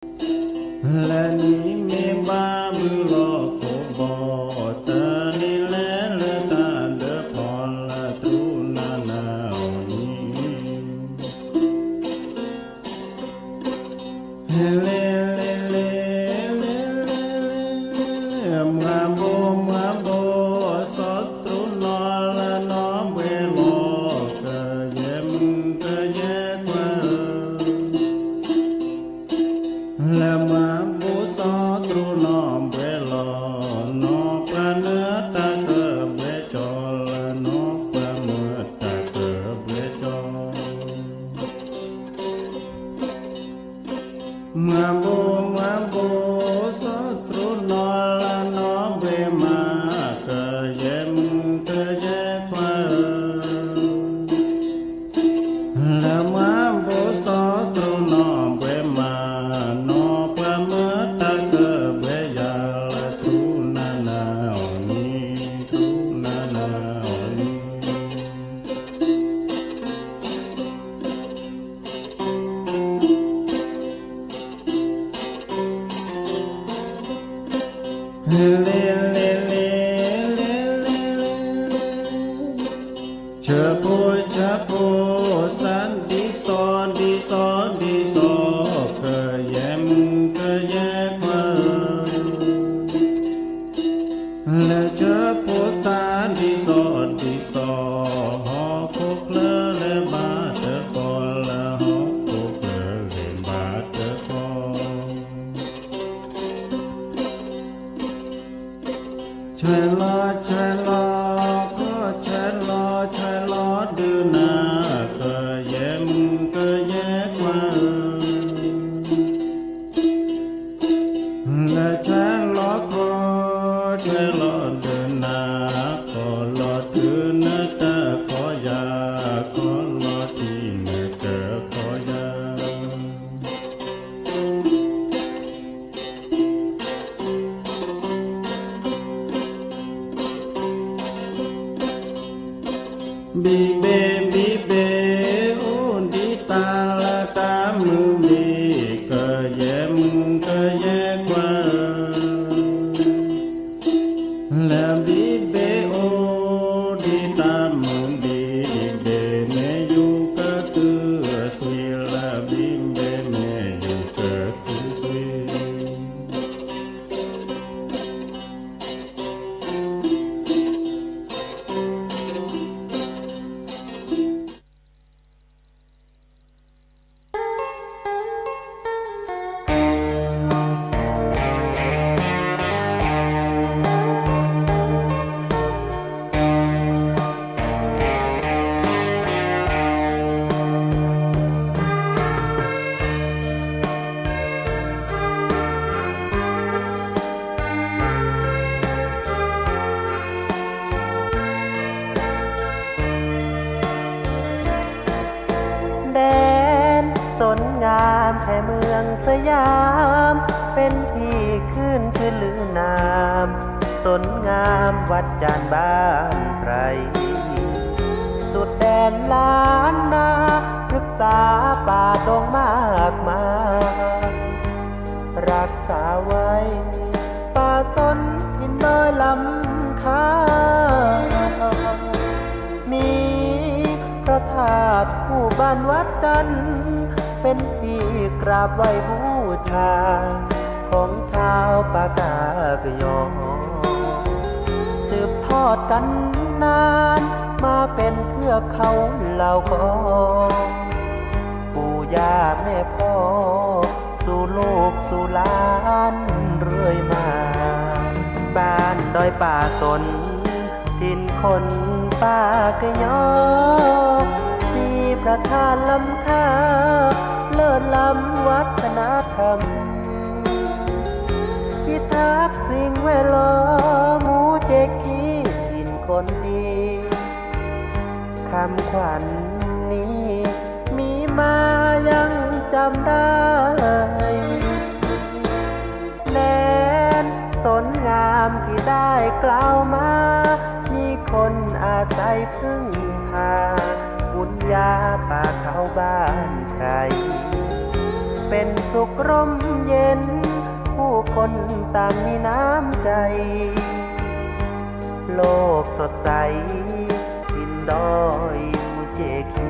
လၢနံၤမ့ၢ်ဘၣ်မုၢ်လီၤခိၣ်ဘီ, တၢ်န့ၣ်လဲၤလၢတၢ်ဒၢးဖီလာ်တြူနၤနၤအီၤန့ၣ် လဲၤလဲၤလဲၤလဲၤလဲၤလဲၤ မွၤဘိမွၤဘိ စီၤသရူးနီၢ်လၢနီၢ်ဘှဲလီၤ ကယဲၢ်မုၣ်ကယဲၢ်ခွါဧၢ လၢမၤဘူၣ်စီၤသရူးနီၢ်ဘှဲလီၤ နီၢ်ပှၤနၢတၢ်ကဘှဲကၠီ လၢနီၢ်ပှၤမၢတၢ်ကဘှဲကၠီ မၤဘူၣ်မၤဘူၣ် စီၤသရူးနီၢ်လၢနီၢ်ဘှဲမး ကယဲၢ်မုၣ်ကယဲၢ်ခွါဧၢ လၢမၤဘူၣ်စီၤသရူးနီၢ်ဘှဲမး နီၢ်ပှၤမၢတၢ်ကဘှဲယၤလၢ တြူနၤနၤအီၤန့ၣ် တြူနၤနၤအီၤန့ၣ် လဲၤလဲၤလဲၤလဲၤလဲၤလဲၤ ဆၢဖိဆၢဖိ စၤဒံစီၤဒံစီၤဒံစီၤ ကယဲၢ်မုၣ်ကယဲၢ်ခွါဧၢ လၢဆၢဖိသးဒံစီၤဒံစီၤ ဟီၣ်ခိၣ်ချၢလဲၤဘၣ်တကီၢ် လၢဟီၣ်ခိၣ်ချၢလဲၤဘၣ်တကီၢ် ဆဲးလီၤဆဲးလီၤ ကီၢ်ဆဲးလီၤဆဲးလီၤဒုးနၤ ကယဲၢ်မုၣ်ကယဲၢ်ခွါဧၢ လၢဆဲးလီၤကီၢ်ဆဲးလီၤဒုးနၤ ကီၢ်လီၤဒုးနတၢ်ကီၢ်ယၤ ကီၢ်လီၤထံနတၢ်ကီၢ်ယၤ ဘံၣ်ဘ့ၣ်ဘံၣ်ဘ့ၣ် အိၣ်ဒံးတၢ်လၢတၢ်မုၢ်ဘံၣ် ကယဲၢ်မုၣ်ကယဲၢ်ခွါဧၢ လၢဘံၣ်ဘ့ၣ်အိၣ်ဒံးတၢ်မုၢ်ဘံၣ် ဘံၣ်ဘ့ၣ်မ့ၢ်ယူၤကတုၤအသွံၣ် လၢဘံၣ်ဘ့ၣ်မ့ၢ်ယူၤကတုၤသွံၣ် แดนสนงามแห่เมืองสยาม เป็นที่ขึ้นชื่อลือนาม สนงามวัดจานบ้านไพร สุดแดนล้านนา พฤกษาป่าดงมากมาย รักษาไว้ ป่าสนถิ่นดอยล้ำค่า มีพระธาตุคู่บ้านวัดจันทร์ เป็นที่กราบไหว้บูชา ของชาวปากากยอ สืบทอดกันนาน มาเป็นเทือกเขาเหล่ากอ ปู่ย่าแม่พ่อ สู่ลูกสู่หลานเรื่อยมา บ้านดอยป่าสน ถิ่นคนปากยอ มีพระธาตุล้ำค่า เลิศล้ำวัฒนธรรม พิทักษ์สิ่งแวดล้อม หมู่เจ๊กขี้ถิ่นคนดี คำขวัญนี้มีมายังจำได้ แดนสนงามที่ได้กล่าวมา มีคนอาศัยพึ่งพา บุญญาป่าเขาบ้านไพร เป็นสุขร่มเย็น ผู้คนต่างมีน้ำใจ โลกสดใส ถิ่นดอยภูเจกฮี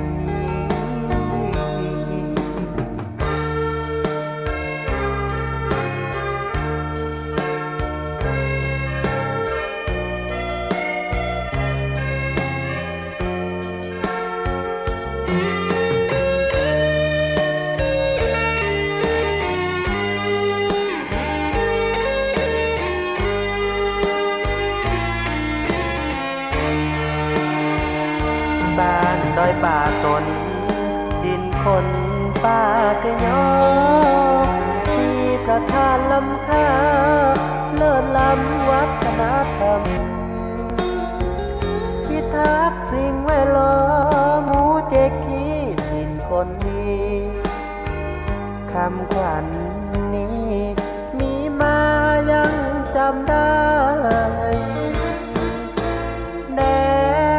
บ้านดอยป่าสน ดินคนป่าเกยอ มีพระธาตุล้ำค่า เลิศล้ำวัฒนธรรม พิทักษ์สิ่งแวดล้อม ภูเจกฮี ถิ่นคนดี คำขวัญนี้ มีมายังจำได้ แด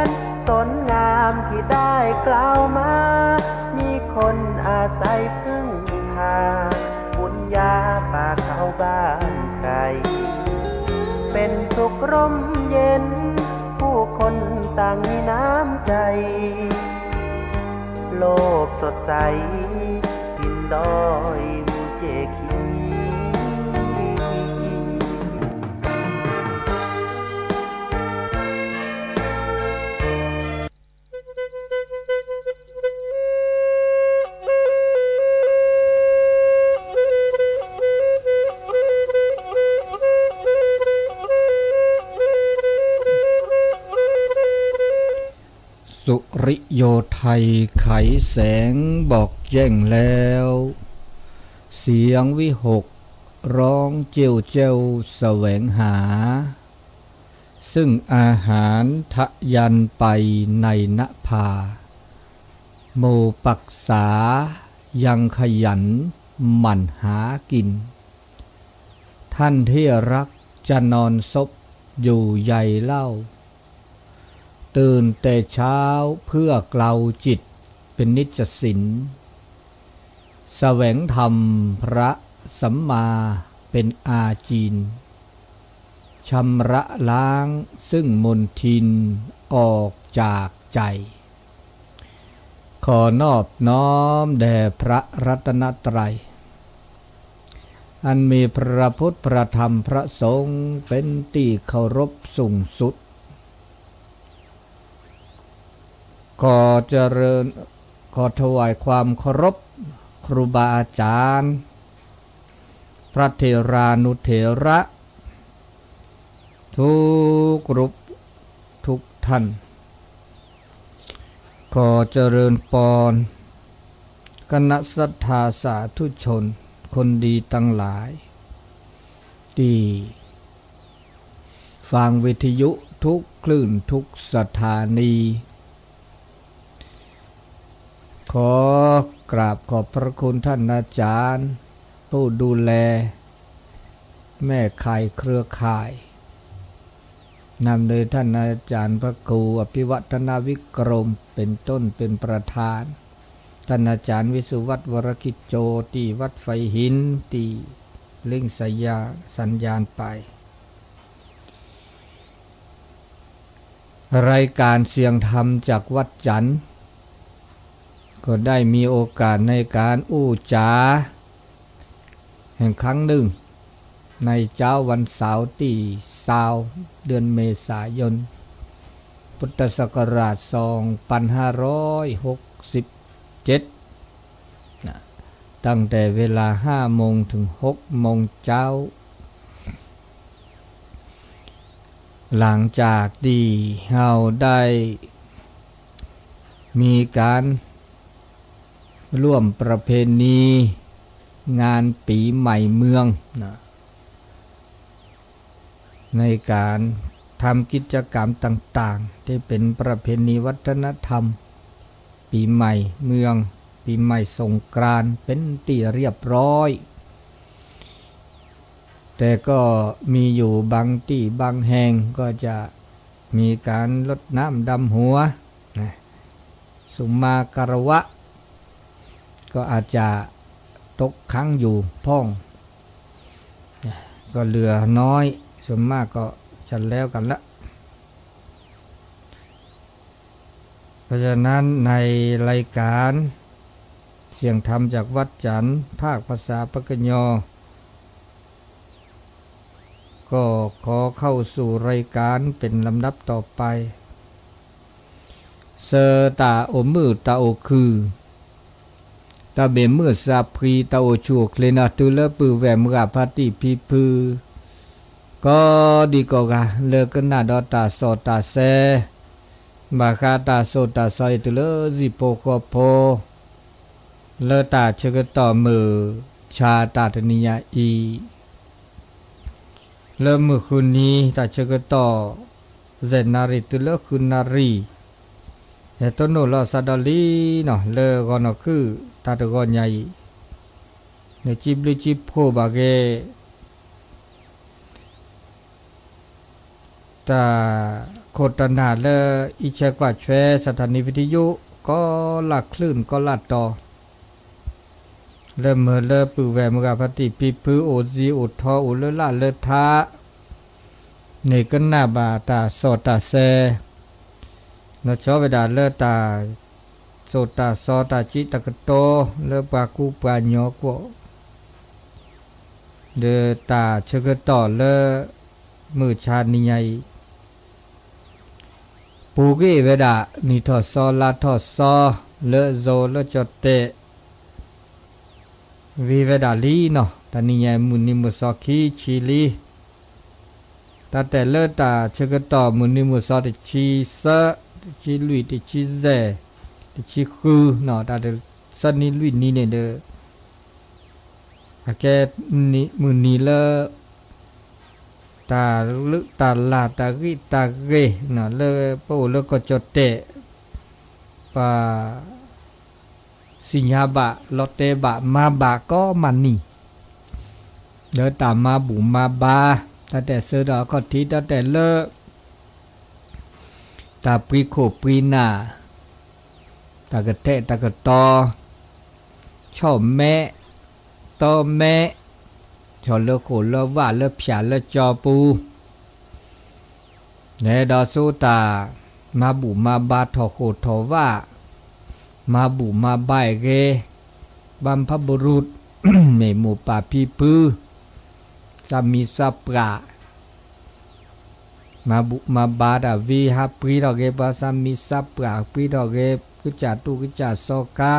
นสนงามที่ได้กล่าวมา มีคนอาศัยพึ่งพา บุญญาป่าเขาบ้านไพร เป็นสุขร่มเย็น ผู้คนต่างมีน้ำใจ โลกสดใส ถิ่นดอยภูเจกฮี สุริโยไทยไขแสงบอกแจ้งแล้ว เสียงวิหคร้องเจ้วเจ้วแสวงหา ซึ่งอาหารทะยานไปในนภา หมู่ปักษายังขยันหมั่นหากิน ท่านที่รักจะนอนซบอยู่ใยเล่า ตื่นแต่เช้าเพื่อเกลาจิตเป็นนิจสิน แสวงธรรมพระสัมมาเป็นอาจีน ชำระล้างซึ่งมลทินออกจากใจ ขอนอบน้อมแด่พระรัตนตรัย อันมีพระพุทธพระธรรมพระสงฆ์เป็นที่เคารพสูงสุด ขอเจริญ ขอถวายความเคารพครูบาอาจารย์ พระเถรานุเถระ ทุกรูปทุกท่าน ขอเจริญปอน คณะศรัทธาสาธุชน คนดีทั้งหลาย ที่ฟังวิทยุทุกคลื่นทุกสถานี ขอกราบขอบพระคุณท่านอาจารย์ ผู้ดูแลแม่ข่ายเครือข่าย นำโดยท่านอาจารย์พระครูอภิวัฒนวิกรมเป็นต้นเป็นประธาน ท่านอาจารย์วิสุวัฒน์วรกิจโจ ที่วัดไฟหิน ที่เล่งสัญญา สัญญาณไป รายการเสียงธรรมจากวัดจันทร์ ก็ได้มีโอกาสในการอู้จ๋า แห่งครั้งหนึ่ง ในเช้าวันเสาร์ที่ซาว เดือนเมษายน พุทธศักราช สองพันห้าร้อยหกสิบเจ็ด นะ ตั้งแต่เวลาห้าโมงถึงหกโมงเช้า หลังจากที่เราได้มีการร่วมประเพณีงานปีใหม่เมืองนะ ในการทำกิจกรรมต่างๆ ที่เป็นประเพณีวัฒนธรรม ปีใหม่เมือง ปีใหม่สงกรานต์ เป็นที่เรียบร้อย แต่ก็มีอยู่บางที่บางแห่งก็จะมีการรดน้ำดำหัวนะ สุมาคารวะ ก็อาจจะ ตกค้างอยู่พ่อง ก็เหลือน้อย ส่วนมากก็จะแล้วกันละ เพราะฉะนั้นในรายการเสียงธรรมจากวัดจันทร์ ภาคภาษาปากกยอ ก็ขอเข้าสู่รายการเป็นลำดับต่อไป ဆၢတၢ်အိၣ်မုာ်တၢ်အိၣ်ခုၣ် တၢ်ဘၣ်မုာ်စၢ်ဖှံ တၢ်အိၣ်ဆူၣ်အိၣ်ချ့နီၤ တုၤလၢပုၢ်ဝဲၢ်မုၢ်ဂၤဖါတံၢ်ဖံဖု ကိးဒံကိးဂၤ လၢကနၣ်ဒီးတၢ်စီၣ်တၢ်ဆဲ ဘၣ်ဃးတၢ်စီၣ်တၢ်ဆဲအံၤ တုၤလၢဟံၣ်ဖိဃီဖိ လၢတၢ်ဆၢကတီၢ်မုၢ်ဆါတၢ်တနံၤညါအံၤ လၢမုၢ်ဃုနံၤ တၢ်ဆၢကတီၢ် ယဲၢ်နၣ်ရံၣ် တုၤလၢဃုနၣ်ရံၣ် ဟဲတိၢ်နီၣ်လီၤစးဒီးလံနီၤ လၢဂီၤနီၢ်ခုၣ် တၢ်တဂီၤညါအံၤ နစံးဘျုးစံးဖှိၣ်ဘၣ်က့ၤ တၢ်ခိၣ်တၢ်နၢ်လၢ အံးဆဲးကွၢ်ဆွဲ สถานีวิทยุ ကိးလၢ်ချုးကိးလၢ်တီၤ လၢမုၢ်လၢပုၢ်ဝဲၢ်မုၢ်ဂၤဖါတံၢ်ဖံဖု အိၣ်စံၣ်အိၣ်ထီၣ် အိၣ်လၢလၢ်လၢထါ န့ၣ်ကနၣ်ဘၣ်တၢ်စီၣ်တၢ်ဆဲ လီၤဆီဝဲဒၣ်လၢတၢ်စိၣ်တၢ်စီတၢ်စံးတၢ်ကတိၤ လၢပှၤကူပှၤကညီအဂီၢ် ဒီးတၢ်ဆၢကတီၢ်လၢ မုၢ်ဆါနံၤညါအံၤ ပူၤကွံာ်ဝဲဒၣ် နံၣ်ထီၣ်စီလါထီၣ်စီ လၢအစိၤလၢကၠီၣ်တဲာ် ဂ့ၤဝဲဒၣ်လံနီၤ တနံၤညါအံၤ မုၢ်နံၤမုၢ်သီခံဆံလံ တၢ်တဲလၢတၢ်ဆၢကတီၢ် မုၢ်နံၤမုၢ်သီတဆံသၢ တဆံလွံၢ် တဆံယဲၢ် တဆံဃုနီၤ တၢ်တဆၢနံၤလွံၢ်နံၤန့ၣ်ဒီး အကဲ မုၢ်နံၤလၢ တၢ်လုၢ်တၢ်လၢ် တၢ်ဂံၢ်တၢ်ဂ့ၤ လၢပအိၣ်လၢကီၢ်ကၠီၣ်တဲာ် ပှၤ သ့ၣ်ညါဘၣ် လီၤတဲာ်ဘၣ် မၤဘၣ်ကိးမုၢ်နံၤ လၢတၢ်မၤဘူၣ်မၤဘါ တၢ်တဲဆၢဒီးအခီၣ်ထံး တၢ်တဲလၢ တၢ်ပှံခိၣ်ပှံနၢ် တၢ်ကတဲာ်တၢ်ကတီၤ ဆီၣ်မဲ တီမဲ ဆီၣ်လၢဃိာ်လၢဝၣ်လၢဖၠၣ်လၢကၠီပူၤ လဲၤဒီးဆူတၢ် မၤဘူၣ်မၤဘါထီၣ်ဃိာ်ထီၣ်ဝၣ် မၤဘူၣ်မၤဘါအဂ့ၤ ဘၣ်ဖးဘရူး မ့ၢ်မိၢ်ပၢ်ဖံဖု သးမံသးပှၢ် မၤဘူၣ်မၤဘါတၢ်ဝံၤ ဟးပှံထီၣ်က့ၤ ပှၤသးမံသးပှၢ် ပှံထီၣ်က့ၤ ကစၢ်တူၢ်ကစၢ်စီၤခါ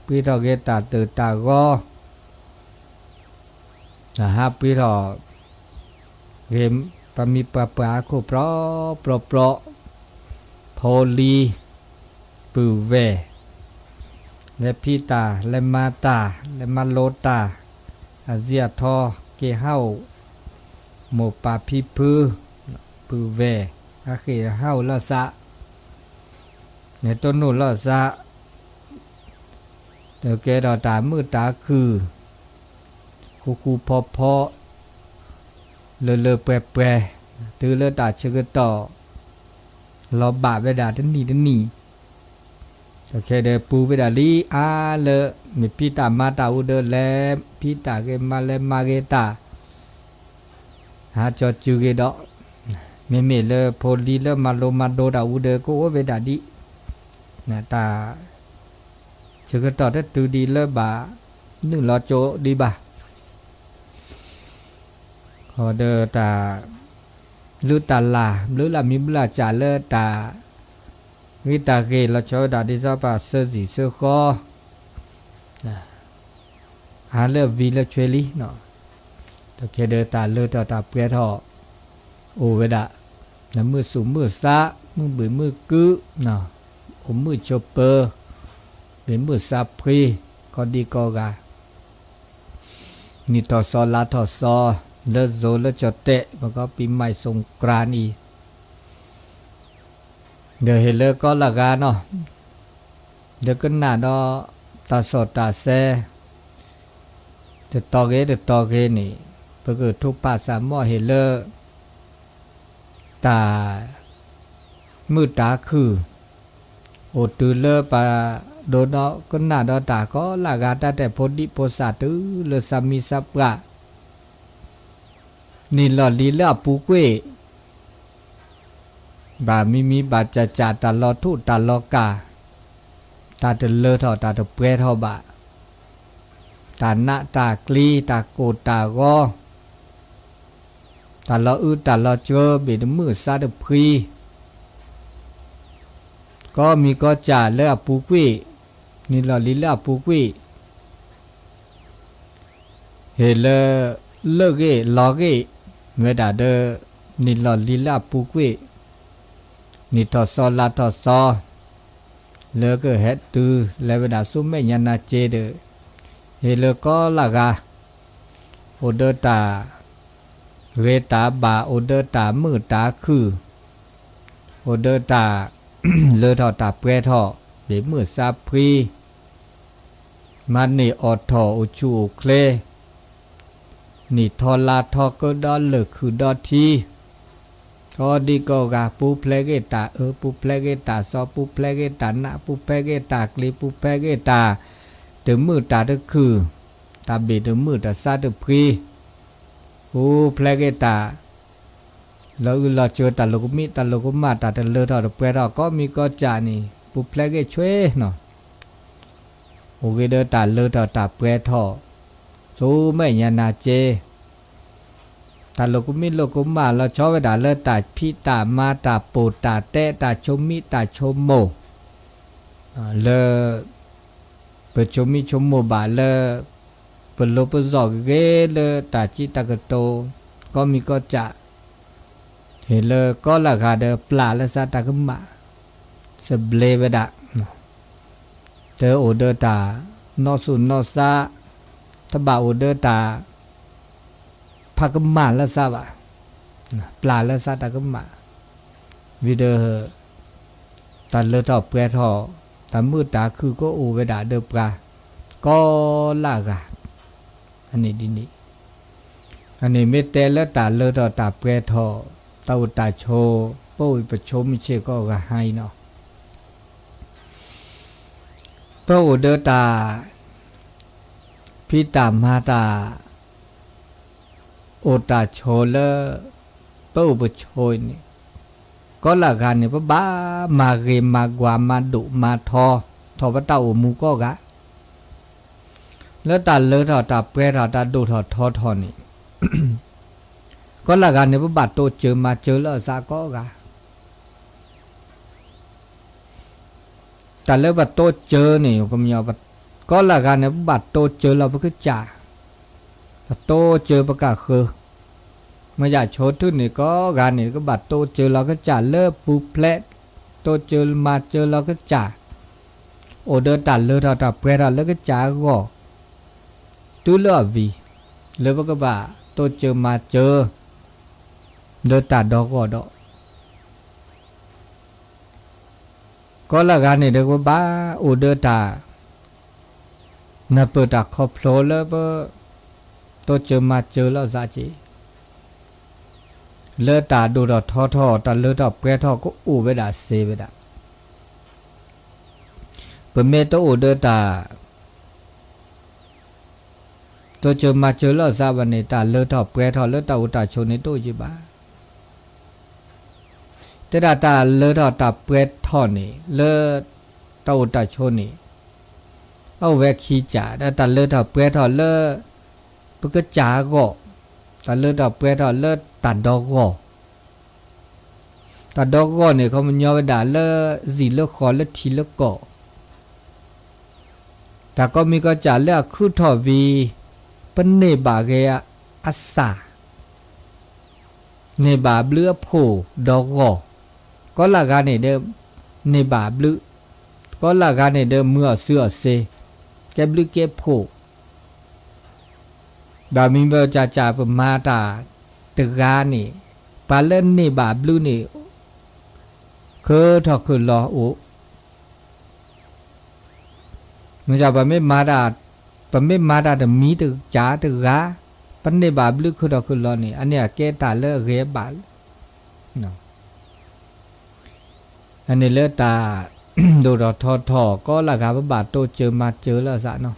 ပှံထီၣ်က့ၤတၢ်တၢၢ်တၢ်ဂီၤ ဟးပှံထီၣ် ဂ့ၤ ပှၤမံၤပှၤပှၢ်အခိၣ်ပြီပြီပြီ ဖိလံၤ ပုၢ်ဝဲၢ် လဲၤဖံးတၢ် လဲၤမၤတၢ် လဲၤမၤလိတၢ် အစံးအထီ က့ၤဟးအိၣ် မိၢ်ပၢ်ဖံဖု ပုၢ်ဝဲၢ် အဃ့ၢ်ဟးအိၣ်လီၤစး လဲၤတိၢ်နီၣ်လီၤစး ဒီးကဲထီၣ်တၢ်မုာ်တၢ်ခုၣ် ဃူဃူဖိးဖိး လၢလၢပှဲၤပှဲၤ တုၤလၢတၢ်ဆၢကတီၢ် လီၤဘၣ်ဝဲဒၣ်တနံၣ်တနံၣ် ဒီးခဲဒီးပူၤဝဲဒၣ်လံအါလၢ မ့ၢ်ဖံးတၢ်မၤတၢ်အူဒီး လဲၤဖံးတၢ်ဂ့ၤ မၤလဲၤမၤဂ့ၤတၢ် ဟးကၠီၤစုၤဂ့ၤဒီး မ့မ့ၢ်လၢဖိလံၤလၢမၤလိမၤဒိးတၢ်အူဒီး ကအိၣ်ဝဲဒၣ်ဒ် တၢ် ဆၢကတီၢ်တတုၤဒံးလၢဘၣ် နုာ်လီၤကၠိဒံးဘၣ် ဃီဒီးတၢ် လုၢ်တၢ်လၢ် ဘျုးလၢ်မံဘျုးလၢ်စၢ်လၢတၢ် ဂ့ၤတၢ်ဂ့ၤ လီၤဆီဝဲဒၣ်ဒ်သိးပှၤဆၢစံၣ်ဆၢဃီ ဟးလၢဝံၤလၢဆွဲလံ ဒီးခဲဒီးတၢ်လၢထီၣ်တၢ်ပှဲၤထီၣ် အိၣ်ဝဲဒၣ် နမုာ်သူၣ်မုာ်သး မုာ်ဘှံးမုာ်ကု အိၣ်မုာ်ဆိးပၢၤ ဘှံးမုာ်သးဖှံ ကိးဒံကိးဂၤ နံၣ်ထီၣ်စီၤလါထီၣ်စီၤ လၢစိၤလၢကၠီၣ်တဲာ် ပကီးပံၤမၢ်စူၣ်ကြၢ်နံၣ် ဒီးဟ့ၣ်လၢကီလၢဂၤနီၤ လၢကနၣ်ဒီး တၢ်စီၣ်တၢ်ဆဲ တတီၤဂ့ၤတတီၤဂ့ၤန့ၣ် ပကထိၣ်ဖးစၢ်မီၢ်ဟ့ၣ်လၢ တၢ် မုာ်တၢ်ခုၣ် အိၣ်တုၤလၢပှၤ ဒိးနီၢ်ကနၣ်ဒီးတၢ်ကီလၢ်ဂၤ တၢ်တဲဖိဒံဖိသၣ်တုၤလၢသးမံသးပှၢ် နံၣ်လီၢ်လံၤလၢအပူၤကွံာ် ဘၣ်မံမံဘၣ်ကၠးကၠး တၢ်လီၤထူၣ်တၢ်လီၤကၢ်, တၢ်တလၢထီၣ်တၢ်တပှဲၤထီၣ်ဘၣ်, တၢ်နးတၢ်ကျံ တၢ်ကိၢ်တၢ်ဂီၤ, တၢ်လီၤအုးတၢ်လီၤစှၤ ဘ့ၣ်တမုာ်သးတဖှံ ကီမံၤကီစၢ်လၢအပူၤကွံာ်, နံၣ်လီၢ်လံၤလၢအပူၤကွံာ်, ဟ့ၣ်လၢ လၢၢ်ဂ့ၢ်လီၤဂ့ၢ် ဝဲဒၣ်ဒီး နံၣ်လီၢ်လံၤလၢအပူၤကွံာ်, နံၣ်ထီၣ်သီလါထီၣ်သီ လၢကဟဲတုၤလဲၤဝဲဒၣ်ဆူမဲာ်ညါနၤစ့ဒီး ဟ့ၣ်လၢကီလၢ်ဂၤ အိၣ်ဒီးတၢ်ဂ့ၤတၢ်ဘၣ်, အိၣ်ဒီးတၢ်မုာ်တၢ်ခုၣ်, အိၣ်ဒီးတၢ်လၢထီၣ်တၢ်ပှဲၤထီၣ်, ဘ့ၣ်မုာ်သးဖှံ, မၤန့ၢ်အီၣ်ထီၣ်အိၣ်ဆူၣ်အိၣ်ချ့, နံၣ်ထီလါထီကဒီးလၢၢ်ခုၣ်ဒီးထံ, ကီဒံကီဂၤ ပူၤဖျဲးဂ့ၤတၢ်အၢ, ပူၤဖျဲးဂ့ၤတၢ်သီ, ပူၤဖျဲးဂ့ၤတၢ်နး, ပူၤဖျဲးဂ့ၤတၢ်ကျံ, ပူၤဖျဲးဂ့ၤတၢ်တမုာ်တၢ်တခုၣ်, တၢ်ဘ့ၣ်တမုာ်တၢ်သးတဖှံ, ပူၤဖျဲးဂ့ၤတၢ် လီၤအုးလီၤစှၤ တၢ်လိာ်ကမံ တၢ်လိာ်ကမၣ် တၢ်တလၢထီၣ်တပှဲၤထီၣ် ကီမံၤကီစၢ်န့ၣ် ပူၤဖျဲးဂ့ၤဆွ့နီၤ, အိၣ်ဂ့ၤဒီးတၢ်လၢထီၣ်တၢ်ပှဲၤထီၣ် ဆူမဲာ်ညါနၤစ့, တၢ်လိာ်ကမံလိာ်ကမၣ်လီၤဆီဝဲဒၣ်လၢတၢ်ဖံးတၢ်မၤ တၢ်ပိာ်တၢ်တဲ တၢ်ဆိမိၣ်တၢ်ဆိကမိၣ် လၢ ပဆိမိၣ်ဆိကမိၣ်ဘၣ်လၢ ပလိၤပစီၣ်ဂ့ၤဂ့ၤလၢတၢ်စံးတၢ်ကတိၤ ကီမံၤကီစၢ်, ဟ့ၣ်လၢကီလၢ်ဂၤဒီးပျၢ်လၢသးတၢ်ကမၣ်, သဘျ့ဝဲဒၣ်, တအိၣ်ဒီးတၢ်နီၣ်ဆူၣ်နီၣ်သး, တဘၣ်အိၣ်ဒီးတၢ် ဖးကမၣ်လၢသးဘၣ်, ပျၢ်လၢသးတၢ်ကမၣ်, ဝံၤဒီး တၢ်လၢထီၣ်ပှဲၤထီၣ်, တၢ်မုာ်တၢ်ခုၣ်ကအိၣ်ဝဲဒၣ်ဒီးပှၤ ကီလၢ်ဂၤ, အန့ၣ်ဒ်န့ၣ်, အန့ၣ်မ့ၢ်တဲလၢတၢ်လၢထီၣ်တၢ်ပှဲၤထီၣ်, တၢ်အိၣ်တၢ်ဆိး, ပအိၣ်ပဆိးမုၢ်ဆ့ၣ်ကီးဂၤဟါအံၤနီၤ ပအိၣ်ဒီးတၢ် ဖံးတၢ်မၤတၢ် အိၣ်တၢ်ဆိးလၢ ပအိၣ်ပဆိးအံၤန့ၣ်, ကီလၢ်ဂၤန့ၣ် ပဘၣ်မၤဂ့ၤမၤကွၢ်မၤဒိၣ်မၤထီ ထီၣ်ပတၢ်အိၣ်မူကိးဂၤ, လၢတၢ်လၢထီၣ်တၢ်ပှဲၤထီၣ်တၢ်ဒိၣ်ထီၣ်ထီထီၣ်န့ၣ်, ကီလၢ်ဂၤန့ၣ် ပဘၣ်တိစၢၤမၤစၢၤလၢအသးကိးဂၤ တၢ်လၢပတိစၢၤန့ၣ် ကီလၢ်ဂၤန့ၣ် ပဘၣ်တိစၢၤလီၤပကစၢ်, ပတိစၢၤပကၢ်ဃၢၤ, မ့ၢ်ယဆိကမိၣ်န့ၣ် ကိးဂၤန့ၣ် ကဘၣ်တိစၢၤလီၤကစၢ်လၢပူၤဖျဲး, တိစၢၤမၤစၢၤလီၤကစၢ်, အိၣ်ဒီးတၢ်လၢထီၣ်တၢ်ပှဲၤထီၣ်လၢကစၢ်အဂီၢ်, တုၤလၢအဝံၤ, လၢပကဘၣ်တိစၢၤမၤစၢၤ လၢတၢ်ဒီဂီၢ်ဒီး ကီလၢ်ဂၤန့ၣ်ဒီး ပဘၣ်အိၣ်ဒီးတၢ် နၢ်ပၢၢ်တၢ်ခီဖျိလၢပ တိစၢၤမၤစၢၤလီၤသးက့ၤ, လၢတၢ်ဒိၣ်ထီၣ်ထီထီၣ် တၢ်လၢထီၣ်ပှဲၤထီၣ်ကအိၣ်ဝဲဒၣ်စ့ဝဲဒၣ်, ပမ့ၢ်တအိၣ်ဒီးတၢ် တိစၢၤမၤစၢၤလီၤသးဘၣ်န့ၣ် တၢ်လၢထီၣ်ပှဲၤထီၣ်လၢတၢ်အိၣ်တၢ်ဆိးန့ၣ်တအိၣ်က့ၤဘၣ်. တဲဒၣ်တၢ်လၢထီၣ်တၢ်ပှဲၤထီၣ်န့ၣ် လၢ တၢ်အိၣ်တၢ်ဆိးန့ၣ် အအိၣ်ဝဲခံကၢ်, ဒီးတၢ်လၢထီၣ်ပှဲၤထီၣ်လၢ ပကစၢ်အဂီၢ်, တၢ်လၢထီၣ်ပှဲၤထီၣ်လၢတၢ်ဒီဂီၢ် တၢ်ဒီဂီၢ်န့ၣ် ခီပညီဝဲဒၣ်လၢ စံာ်လၢဃီၤလၢထံလၢကီၢ်, တၢ်ကိးမံၤကိးကၢ်လၢအခုၣ်ထီၣ်ဝံၤ ပန့ၢ်ဘၣ်ဂ့ၤအစၢ်, န့ၢ်ဘၣ်ဘျုးအဖှိၣ်ဒီဂီၢ်, ကီလၢ်ဂၤန့ၣ်ဒီး န့ၢ်ဘၣ်ဘျုး, ကီလၢ်ဂၤန့ၣ်ဒီး မုာ်အီၣ်စုအီၣ်စ့, ကဲဘျုးကဲဖှိၣ် ဘၣ်မံၤဘၣ်ကၢ်ကၢ်ပမၤတၢ်တဂၤန့ၣ်, ပှၤလၢန့ၢ်ဘၣ်ဘျုးန့ၣ် ခုၣ်ထီၣ်ခုၣ်လီၤအိၣ်, မ့ၢ် ပမ့ၢ်မၤတၢ်တမံၤတကၢ်တဂၤ, ပန့ၢ်ဘၣ်ဘျုးခုၣ်ထီၣ်ခုၣ်လီၤန့ၣ် အန့ၣ်အကဲတၢ်လၢအဂ့ၤအဘၣ်လီၤ. အန့ၣ်လၢတၢ် ဒိၣ်ထီၣ်ထီထီၣ် ကီလၢဂၤ ပဘၣ်တိစၢၤမၤစၢၤလၢအသးနီ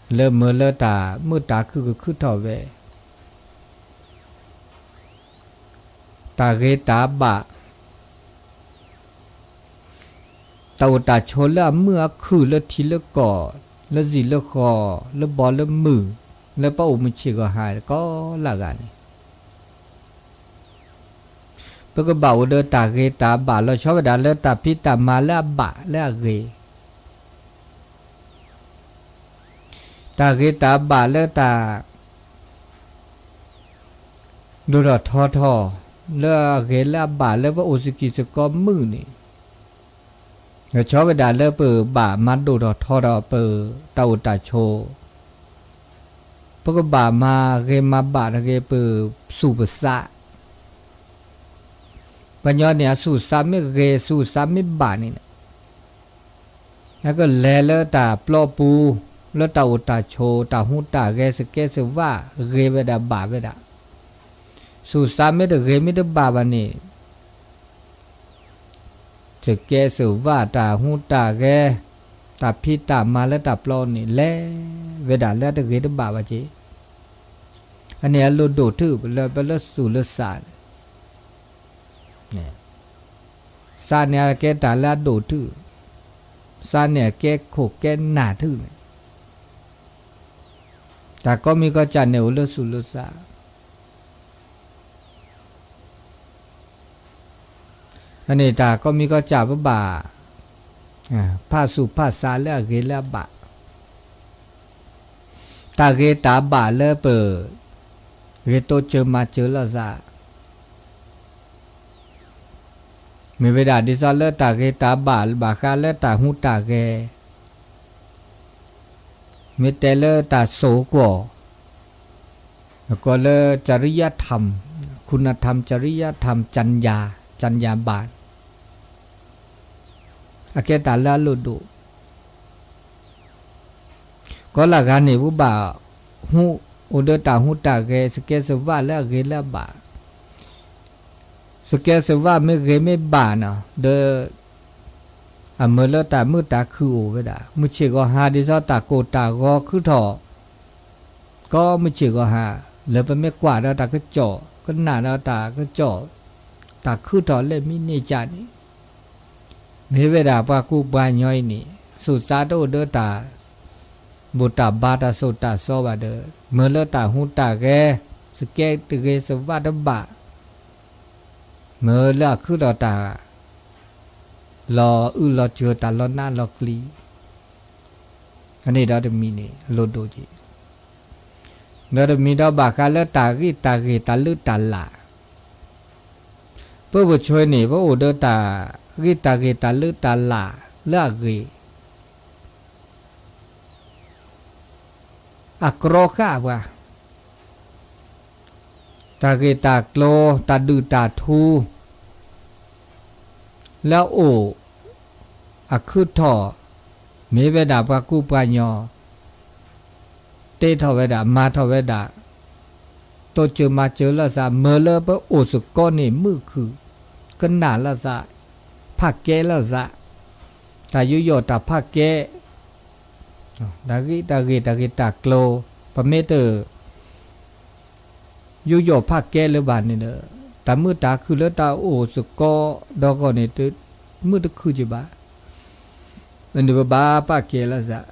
ၤ, လၢမ့ၢ်လၢတၢ်မုာ်တၢ်ခုၣ်ကခုၣ်ထီၣ်ဝဲ, တၢ်ဂ့ၤတၢ်ဘၣ် တၢ်အိၣ်တၢ်ဆိးလၢအမုာ်အခုၣ် လၢထံလၢကီၢ် လၢစံာ်လၢဃီ လၢဘီလၢမုၢ် လၢပအိၣ်မုာ်ဆ့ၣ်ဂီၤဟါ ကီလၢဂၤန့ၣ် ပကဘၣ်အိၣ်ဒီးတၢ်ဂ့ၤတၢ်ဘၣ် လီၤဆီဝဲဒၣ်လၢတၢ်ဖံးတၢ်မၤလၢအဘၣ်လၢအဂ့ၤ, တၢ်ဂ့ၤတၢ်ဘၣ်လၢတၢ် ဒိၣ်ထီၣ်ထီထီၣ် လၢအဂ့ၤလၢအဘၣ်လၢပအိၣ်စကံၢ်စကီမုာ်န့ၣ်, လီၤဆီဝဲဒၣ်လၢပဘၣ်မၤဒိၣ်ထီၣ်ထီထီၣ်ပတၢ်အိၣ်တၢ်ဆိး, ပကဘၣ်မၤဂ့ၤမၤဘၣ်တဂ့ၤ ပသူၣ်ပသး ပှၤညီန့ၣ် အသူၣ်သးမ့ၢ်ဂ့ၤ သူၣ်သးမ့ၢ်ဘၣ်န့ၣ် အကလဲၤလၢတၢ်ပျီပူၤ လၢတၢ်အိၣ်တၢ်ဆိး တၢ်ဟူးတၢ်ဂဲၤ စကဲစဝၣ် ဂ့ၤဝဲဒၣ်ဘၣ်ဝဲဒၣ်, သူၣ်သးမ့ၢ်တဂ့ၤမ့ၢ်တဘၣ်ဘၣ်န့ၣ် စကဲစဝၣ် တၢ်ဟူးတၢ်ဂဲၤ တၢ်ဖံးတၢ်မၤလၢတၢ်ပျီန့ၣ် လဲၤဝဲဒၣ်လၢအတဂ့ၤတဘၣ်ဘၣ်က့ၤ, အန့ၣ်အလိၣ်ဒိၣ်ထူၣ်လၢပလၢသူၣ်လၢသးန့ၣ် သးန့ၣ်အကဲတၢ်လၢအဒိၣ်ထူၣ်, သးန့ၣ်အကဲခိၣ်ကဲနၢ်ထူၣ်န့ၣ်, တၢ်ကိးမံၤကိးကၢ်န့ၣ် အိၣ်လၢသူၣ်လၢသး အန့ၣ်တၢ်ကိးမံၤကိးကၢ်ပဘၣ် ဖးသူၣ်ဖးသးလၢအဂ့ၤလၢအဘၣ်, တၢ်ဂ့ၤတၢ်ဘၣ်လၢပ ဂ့ၤတိစၢၤမၤစၢၤလိာ်သး မ့ၢ်ဝဲဒၣ်ဒ်သိးလၢတၢ်ဂ့ၤတၢ်ဘၣ် ဘၣ်ဃးလၢတၢ်ဟူးတၢ်ဂဲၤ, မ့ၢ်တဲလၢတၢ်ဆိးကွီၢ်, နကိးလၢ จริยธรรม, คุณธรรม จริยธรรม จัญญา, จัญญาบัน အကဲတၢ်လၢအလိၣ်ဒိၣ် ကီလၢဂၤန့ၣ် ပဘၣ်ဟူးအိၣ်ဒီးတၢ်ဟူးတၢ်ဂဲၤ စကဲစဝၣ်လၢအဂ့ၤလၢအဘၣ်, စကဲစဝၣ်မ့ၢ်ဂ့ၤမ့ၢ်ဘၣ်နီၤ ဒီး အမၢလၢတၢ်မုာ်တၢ်ခုၣ်အိၣ်ဝဲဒၣ် မုၢ်ဆ့ၣ်ဂီၤဟါဒ်သိးတၢ်ကိၢ်တၢ်ဂီၤခုၣ်ထီၣ် ကိးမုၢ်ဆ့ၣ်ဂီၤဟါ လၢပမ့ၢ်ကွၢ်ဒီးတၢ်ကစီၣ် ကနၣ်ဒီးတၢ်ကစီၣ် တၢ်ခုၣ်ထီၣ်လၢမံးနံးကၢ်န့ၣ် မ့ၢ်ဝဲဒၣ်ပှၤကူပှၤညီအံၤန့ၣ် သူၣ်သးတအိၣ်ဒီးတၢ် ဘူၣ်တၢ်ဘါတၢ်သိၣ်တၢ်သီဘၣ်ဒီး မၢလၢတၢ်ဟူးတၢ်ဂဲၤ စကဲတဂ့ၤစဝၣ်တဘၣ် မၢလၢအခုၣ်ထီၣ်တၢ် လီၤအုၣ်လီၤစၢၤတၢ်လီၤနးလီၤကျံၤ အန့ၣ်ဒီးတမံၤန့ၣ် အလိၣ်ဒိၣ်က့ၤ ဒီးတမံၤဒီးဘၣ်ဃးလၢတၢ်ဂံၢ်တၢ်ဂ့ၤတၢ်လုၢ်တၢ်လၢ် ပပှၤကညီန့ၣ် ပအိၣ်ဒီးတၢ်ဂံၢ်တၢ်ဂ့ၤတၢ်လုၢ်တၢ်လၢ်လၢအဂ့ၤ အကြီဃာ်ပှၤ တၢ်ဂ့ၢ်တၢ်ကျိၤ တၢ်ဒုၣ်တၢ်ထူ လၢအအိၣ် အခုၣ်ထီၣ် မ့ၢ်ဝဲဒၣ်ပှၤကူပှၤညီ တ့ထီၣ်ဝဲဒၣ် မၤထီၣ်ဝဲဒၣ် တိစၢၤမၤစၢၤလိာ်သး မၢလၢပအိၣ်စ့ၢ်ကီးန့ၣ် မုာ်ခုၣ် ကနၣ်လိာ်သး ဖးကဲလိာ်သး တၢ်ယူးယီၣ်တၢ်ဖးကဲ တၢ်ဂံၢ်တၢ်ဂ့ၤ တၢ်ဂ့ၢ်တၢ်ကျိၤ ပမ့ၢ်တ ယူးယီၣ်ဖးကဲလၢၤဘၣ်န့ၣ်ဒီး တၢ်မုာ်တၢ်ခုၣ်လၢတၢ်အိၣ်စ့ၢ်ကီးဒီဂီၢ်န့ၣ် မုာ်တခုၣ်က့ၤဘၣ်. မ့ၢ်န့ၣ်ပဘၣ်ပာ်ကဲလိာ်သး,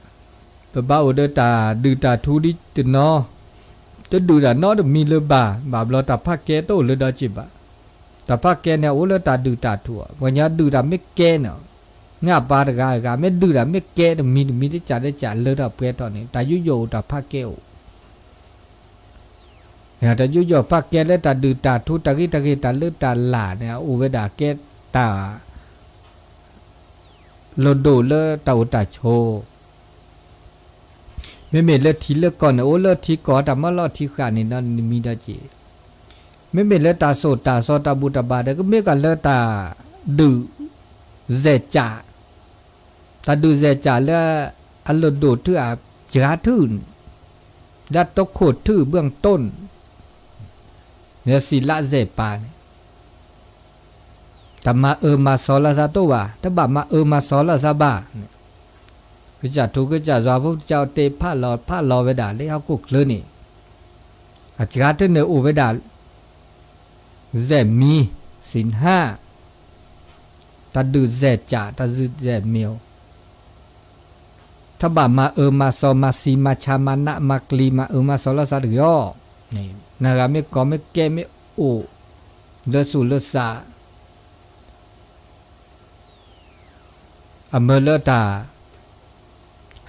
ပဘၣ်အိၣ်ဒီးတၢ်ဒုၣ်တၢ်ထူဒ်တနီၤ, တဒုၣ်တၢ်နီတမံၤလၢၤဘၣ်, ဘၣ်ဘျီတၢ်ဖးကဲတအိၣ်လၢၤဒီးက့ၤဘၣ်. တၢ်ဖးကဲန့ၣ် အိၣ်လၢတၢ်ဒုၣ်တၢ်ထူ, ပှၤကညီဒုၣ်တၢ်မ့ၢ်ကဲန့ၣ်, ငါပၢ်တဂၤဂၤ မ့ၢ်ဒုၣ်တၢ်မ့ၢ်ကဲတမံၤတမံၤတကးတကးလၢထီၣ်ပှဲၤထီၣ်န့ၣ် တၢ်ယူးယီၣ်အိၣ်တၢ်ဖးကဲအိၣ် တၢ်ယူးယီၣ်ဖးကဲလၢတၢ်ဒုၣ်တၢ်ထူ တၢ်ဂံၢ်တၢ်ဂ့ၤ တၢ်လုၢ်တၢ်လၢ်န့ၣ် အိၣ်ဝဲဒၣ်ကဲတၢ်လိၣ်ဒိၣ်လၢတၢ်အိၣ်တၢ်ဆိး, မ့မ့ၢ်လၢထံလၢကီၢ်န့ၣ် အိၣ်လၢထံကီၢ် တၢ်မၢလီၤထံဃာ်န့ၣ်ဒီးနမံၤဒီးက့ၤ, မ့မ့ၢ်လၢတၢ်သိၣ်တၢ်သီတၢ်ဘူၣ်တၢ်ဘါဒီး ကမ့ၢ်ကၤလၢတၢ်ဒုၣ်စဲၣ်ကၠး တၢ်ဒုၣ်စဲၣ်ကၠးလၢအလိၣ်ဒိၣ်ထူၣ်အစှၤထူၣ်န့ၣ်, လၢတိခိၣ်ထူၣ် เบื้องต้น လၢစံးလၢစဲၣ်ပၤန့ၣ်, တမၤအၢမၤစီၤလၢသးတအိၣ်ဘၣ်, တဘၣ်မၤအၢမၤစီၤလၢသးဘၣ်. ကစၢ်ထူကစၢ်ယွၤဖိကစၢ်အိၣ်တ့ၢ်ဖးလီၤဖးလီၤဝဲဒၣ်လၢဟီၣ်ခိၣ်ချၢန့ၣ်, အစှၤတန့ၢ်အိၣ်ဝဲဒၣ် စဲၣ်မံၤ, စံးနၢ်, တၢ်ဒုးစဲၣ်ကၠး တၢ်ဒုးစဲၣ်မံၤ, တဘၣ်မၤအၢမၤစီၤ မၤစံမၤဆါ မၤနးမၤကျံၤ မၤအၢမၤစီၤလၢသးတဂ့ၤအီၤ. နဂၤမ့ၢ်ကီမ့ၢ်ကဲမ့ၢ်အိၣ် လၢသူၣ်လၢသး အမၢလၢတၢ်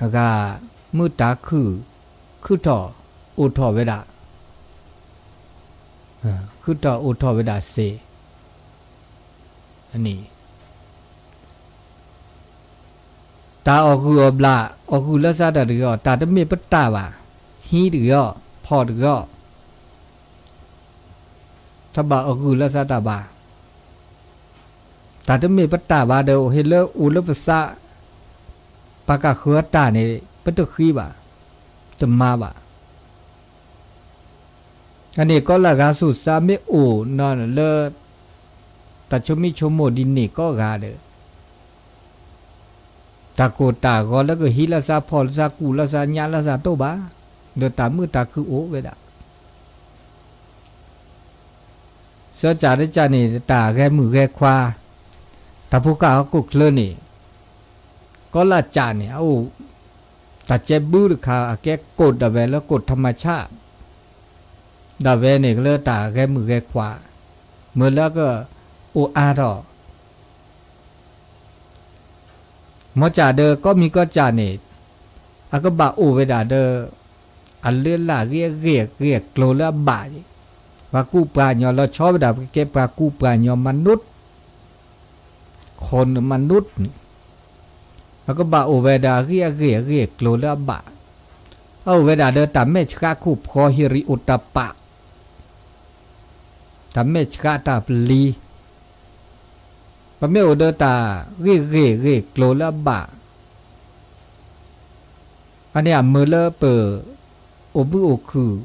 အဂၤမုၢ်တၢ်ခုၣ် ခုၣ်ထီၣ်အိၣ်ထီၣ်ဝဲဒၣ်, ခုၣ်ထီၣ်အိၣ်ထီၣ်ဝဲဒၣ်စ့ၢ်, န့ၣ် တၢ်အီၣ်ဂုၢ်အီၣ်ဘျၣ် အီၣ်ဂုၢ်လၢသးတၢ်တဂ့ၤအီၤ, တၢ်တမ့ၢ်ပတၢ်ဘၣ်, ဟံးတဂ့ၤအီၤ, ဖီၣ်တဂ့ၤအီၤ, တဘၣ်အီၣ်ဂုၢ်လၢသးတၢ်ဘၣ်. တၢ်တမ့ၢ်ပတၢ်ဘၣ်ဒီး ဟ့ၣ်လၢအိၣ်လၢပသး ပကဃုအတၢ်န့ၣ် ပတဃံဘၣ်, တမၤဘၣ်. အန့ၣ်ကီးလၢဂၤသူၣ်စၢ်မ့ၢ်အိၣ်နီၤလၢ တၢ်ဆိမိၣ်ဆိကမိၣ်ဒ်န့ၣ်ကိးဂၤဒီး တၢ်ကိၢ်တၢ်ဂီၤလၢကဟံးလၢသးဖီၣ်လၢသးကူၣ်လၢသးညါလၢသးတအိၣ်ဘၣ်, ဒီးတၢ်မုာ်တၢ်ခုၣ်အိၣ်ဝဲဒၣ်. စၢကၢ်တကၢ်န့ၣ် တၢ်ဂဲၤမုၢ်ဂဲၤခွါ, တၢ်ဖိဃၢ်ဟီၣ်ခိၣ်ချၢန့ၣ် ကီးလၢကၢ်န့ၣ် အအိၣ် တၢ်ကဲဘုတခါ အကဲကိၣ်ဒၣ်ဝဲလၢကိၣ်ထမဆၣ် ဒၣ်ဝဲန့ၣ်ကလၢတၢ်ဂဲၤမုၢ်ဂဲၤခွါ, မ့ၢ်လၢကအိၣ်အါထီၣ် မ်ကၢ်ဒီးကီမံၤကီၢ်ကၢ်န့ၣ် အကဘၣ်အိၣ်ဝဲဒၣ်ဒီး အလၢအလၢ်ဂ့ၤအဂ့ၢ်အကျိၤလၢအဘၣ်, ပှၤကူပှၤကညီလီၤဆီဝဲဒၣ် ပကကဲပှၤကူပှၤကညီ မၤနူး, ခိၣ်နူာ်မၤနူးန့ၣ် အကဘၣ်အိၣ်ဝဲဒၣ်အဂ့ၢ်အဂ့ၢ်အဂ့ၢ်အကျိၤလၢအဘၣ်, အအိၣ်ဝဲဒၣ်ဒီးတၢ်မဲာ်ဆှးခိၣ်ဖီ ဟ့ၣ်ရံၣ်အိၣ်တၢ်ပာ် တၢ်မဲာ်ဆှးတၢ်ပျံၤ, ပမ့ၢ်အိၣ်ဒီးတၢ်ဂ့ၢ်ဂ့ၢ်ဂ့ၢ်ကျိၤလၢအဘၣ်, အန့ၣ်အမၢလၢပ အိၣ်မုာ်အိၣ်ခုၣ်,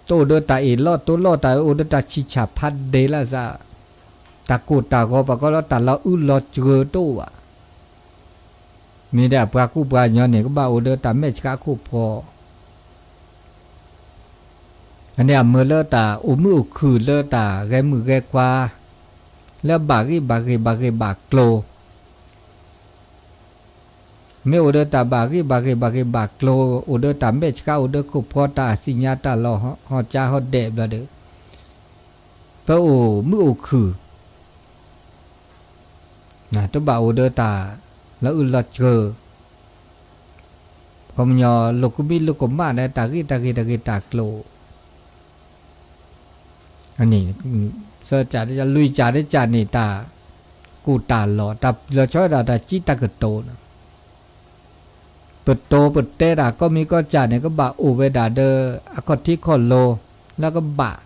တအိၣ်ဒီးတၢ်အ့ၣ်လိာ်တိလိာ် တအိၣ်ဒီးတၢ်ဆံၣ်ဆၣ်ဖးဒဲးလၢသး, တၢ်ကိၢ်တၢ်ဂီၤ ပှၤကိးလၢတၢ်လီၤအုၣ်လီၤစှၤတအိၣ်ဘၣ်. မ့ၢ်ဒၣ်ပှၤကူပှၤကညီန့ၣ် ကဘၣ်အိၣ်ဒီးတၢ်မဲာ်ဆှးခိၣ်ဖီ အန့ၣ်အမၢလၢတၢ်အိၣ်မုာ်အိၣ်ခုၣ်လၢတၢ်ဂဲၤမုၢ်ဂဲၤခွါ, လၢဘၣ်ဂ့ၢ်ဘၣ်ဂ့ၢ်ဘၣ်ဂ့ၢ်ဘၣ်ကျိၤ, မ့ၢ်အိၣ်ဒီးတၢ်ဘၣ်ဂ့ၢ်ဘၣ်ဂ့ၢ်ဘၣ်ဂ့ၢ်ဘၣ်ကျိၤ, အိၣ်ဒီးတၢ်မဲာ်ဆှး အိၣ်ဒီးခိၣ်ဖီ တၢ်စံၣ်ညါတၢ်လီၤဟီၣ်ကၠါဟီၣ်ဒဲးဘျီဒီး, ပအိၣ်မုာ်အိၣ်ခုၣ် တဘၣ်အိၣ်ဒီးတၢ်လီၤအုၣ်လီၤစှၤ, ခီပညီလိာ်ကမံလိာ်ကမၣ်ဒီး တၢ်ဂ့ၢ်တၢ်ဂ့ၢ်တၢ်ဂ့ၢ်တၢ်ကျိၤ, အန့ၣ် လွံၢ်ကၢ်တကၢ်န့ၣ် တၢ်ကူၣ်တၢ်လီၤ တၢ်လီၤဆီဝဲဒၣ်တၢ်စံးတၢ်ကတိၤန့ၣ်, ပတိၤပတဲတၢ်ကီမံၤကီၢ်ကၢ်န့ၣ် ကဘၣ်အိၣ်ဝဲဒၣ်ဒီး အခီၣ်ထံးခီၣ်လိၤ လၢကဘၣ်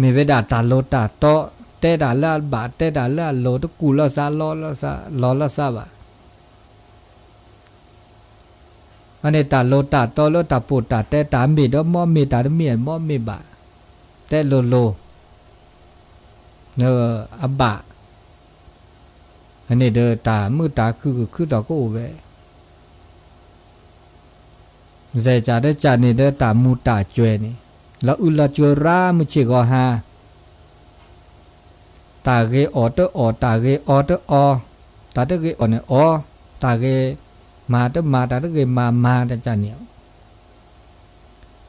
မ့ၢ်ဝဲဒၣ်တၢ်လိၤတၢ်တီ, တဲတၢ်လၢအဘၣ် တဲတၢ်လၢအလိၤ တကူၣ်လီၤသး လီၤလီၤသးဘၣ်. အန့ၣ်တၢ်လိၤတၢ်တီလၢတၢ်ပိာ်တၢ်တဲ တၢ်မ့ၢ်ဒီးမ်မ့ၢ် တၢ်တမ့ၢ်မ်မ့ၢ်ဘၣ်, တဲလိၤလိၤ လၢအဘၣ်, အန့ၣ်ဒီးတၢ်မုာ်တၢ်ခုၣ်ကခုၣ်ထီၣ်ကအိၣ်ဝဲ စဲးကၢ်တကၢ်န့ၣ်ဒီးတၢ်မူၤတၢ်စှဲၤန့ၣ်, လီၤအုၣ်လီၤစှၤရၢမုၢ်ဆ့ၣ်ဂီၤဟါ, တၢ်ဂ့ၤအီၣ်တအီၣ် တၢ်ဂ့ၤအီတအီ, တၢ်တဂ့ၤအီၣ်န့ၣ်အီ, တၢ်ဂ့ၤမၤတမၤ တၢ်တဂ့ၤမၤမၤတကၢ်န့ၣ်,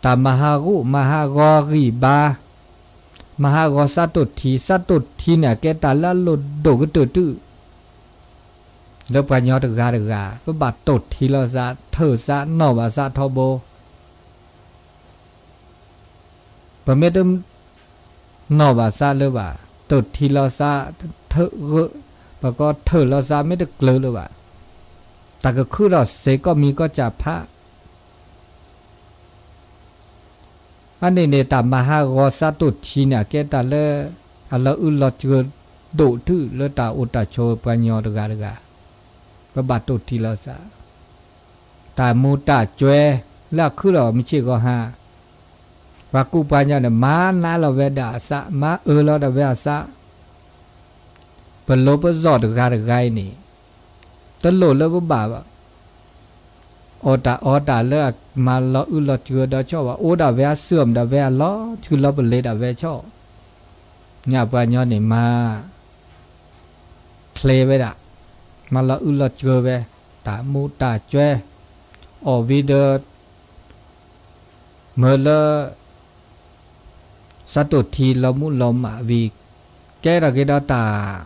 တၢ်မၤဟးဂူာ်မၤဟးဂီၤဂံၢ်ဘါ, မၤဟးဂီၤသးတိၢ်ထံ, သးတိၢ်ထံန့ၣ် အကဲတၢ်လၢအလိၣ်ဒိၣ်ကတၢၢ်တုၤ လၢပှၤကညီတဂၤတဂၤ ပဘၣ်တိၢ်ထံလီၤသး ထၢၣ်သးနီၣ်ဘၣ်သးထီဘိ, ပမ့ၢ်တနီၣ်ဘၣ်သးလၢၤဘၣ်, တိၢ်ထံလီၤသး, ထၢၣ်ဂၢၢ်, ပကိးထၢၣ်လီၤသး မ့ၢ်တကျၢၤလၢၤဘၣ်, တၢ်ကခုၣ်ထီၣ်စ့ၢ်ကီးမံၤကီၢ်ကၢ်ဖး အန့ၣ်န့ၣ် တၢ်မၤဟးဂီၤသးတိၢ်ထံန့ၣ် အကဲတၢ်လၢ အလီၤအုၣ်လီၤစှၤဒိၣ်တုၤလၢတၢ်အိၣ်တၢ်ဆိးပှၤကညီတဂၤတဂၤ, ပဘၣ်တိၢ်ထံလီၤသး, တၢ်မူၤတၢ်စှဲၤလၢအခုၣ်လီၤမုၢ်ဆ့ၣ်ဂီၤဟါ, ပှၤကူပှၤကညီန့ၣ် မၤနးလီၤဝဲဒၣ်အသး, မၤအၢလီၤဒၣ်ဝဲအသး, ပလိပစီၣ်တဂၤတဂၤအံၤန့ၣ် တလိၣ်လၢပဘၣ်အီၣ်တၢ်အီတၢ်လၢအမၤလီၤအုၣ်လီၤစှၤဒီးဆီၣ်ဘၣ်, အိၣ်ဒၣ်ဝဲအစၢၢ်မတၤဝဲအလီၤ ဆှၢလီၤပလ့ၤဒၣ်ဝဲဆီၣ်, ညၣ်ပှၤညီန့ၣ်မၤ ချ့ဝဲဒၣ်, မၤလီၤအုၣ်လီၤစှၤဝဲ, တၢ်မူးတၢ်ကွဲ, အီၣ်ဝံၤဒီး မၢလၢ စးတိၣ်ထံလီၤမူးလီၤမၢ်ဝံၤ, ကဲထီၣ်က့ၤဒီးတၢ်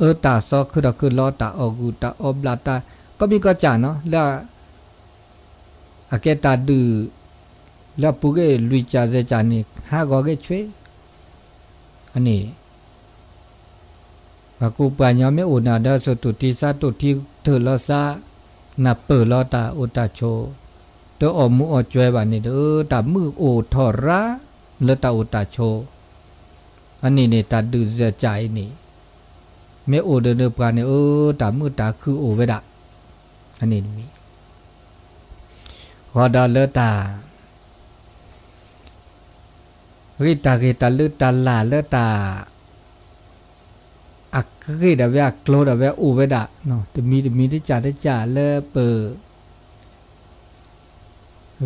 အၢတၢ်သီ ခုၣ်ထီၣ်ခုၣ်လီၤ တၢ်အီၣ်ဂူာ်တၢ်အီဘျး တၢ်ကိးမံၤကိးစၢ်နီၤ လၢ အကဲတၢ်ဒုး လၢအပူၤကွံာ်လွံၢ်ကၢ်စဲၢ်ကၢ်န့ၣ် ဟးဂီၤက့ၤဆွ့ အန့ၣ် ပှၤကူပှၤညီမ့ၢ်အိၣ်နၤဒီး စးတိၣ်ထံ စးတိၣ်ထံ ထၢၣ်လီၤစါ နၢ်ပၢၢ်လီၤတၢ်အိၣ်တၢ်ဆိး တအီၣ်မူးအီၣ်ကွဲဘၣ်န့ၣ်ဒီး တၢ်မုၢ်အိၣ်ထီၣ်ရၢ လၢတၢ်အိၣ်တၢ်ဆိး အန့ၣ်န့ၣ် တၢ်ဒုးစဲၢ်ကၢ်အံၤန့ၣ် မ့ၢ်အိၣ်ဒီးနပှၤန့ၣ် အၢ တၢ်မုာ်တၢ်ခုၣ်အိၣ်ဝဲဒၣ် အန့ၣ်တမံၤ ဃီဒီးလၢတၢ် ဂ့ၢ်တၢ်ဂ့ၢ်တၢ်လုၢ်တၢ်လၢ်လၢတၢ် အဂ့ၢ်ဒၣ်ဝဲအကျိၤဒၣ်ဝဲအိၣ်ဝဲဒၣ် တမံၤတမံၤတကၢ်တကၢ်လၢပ ဂ့ၤ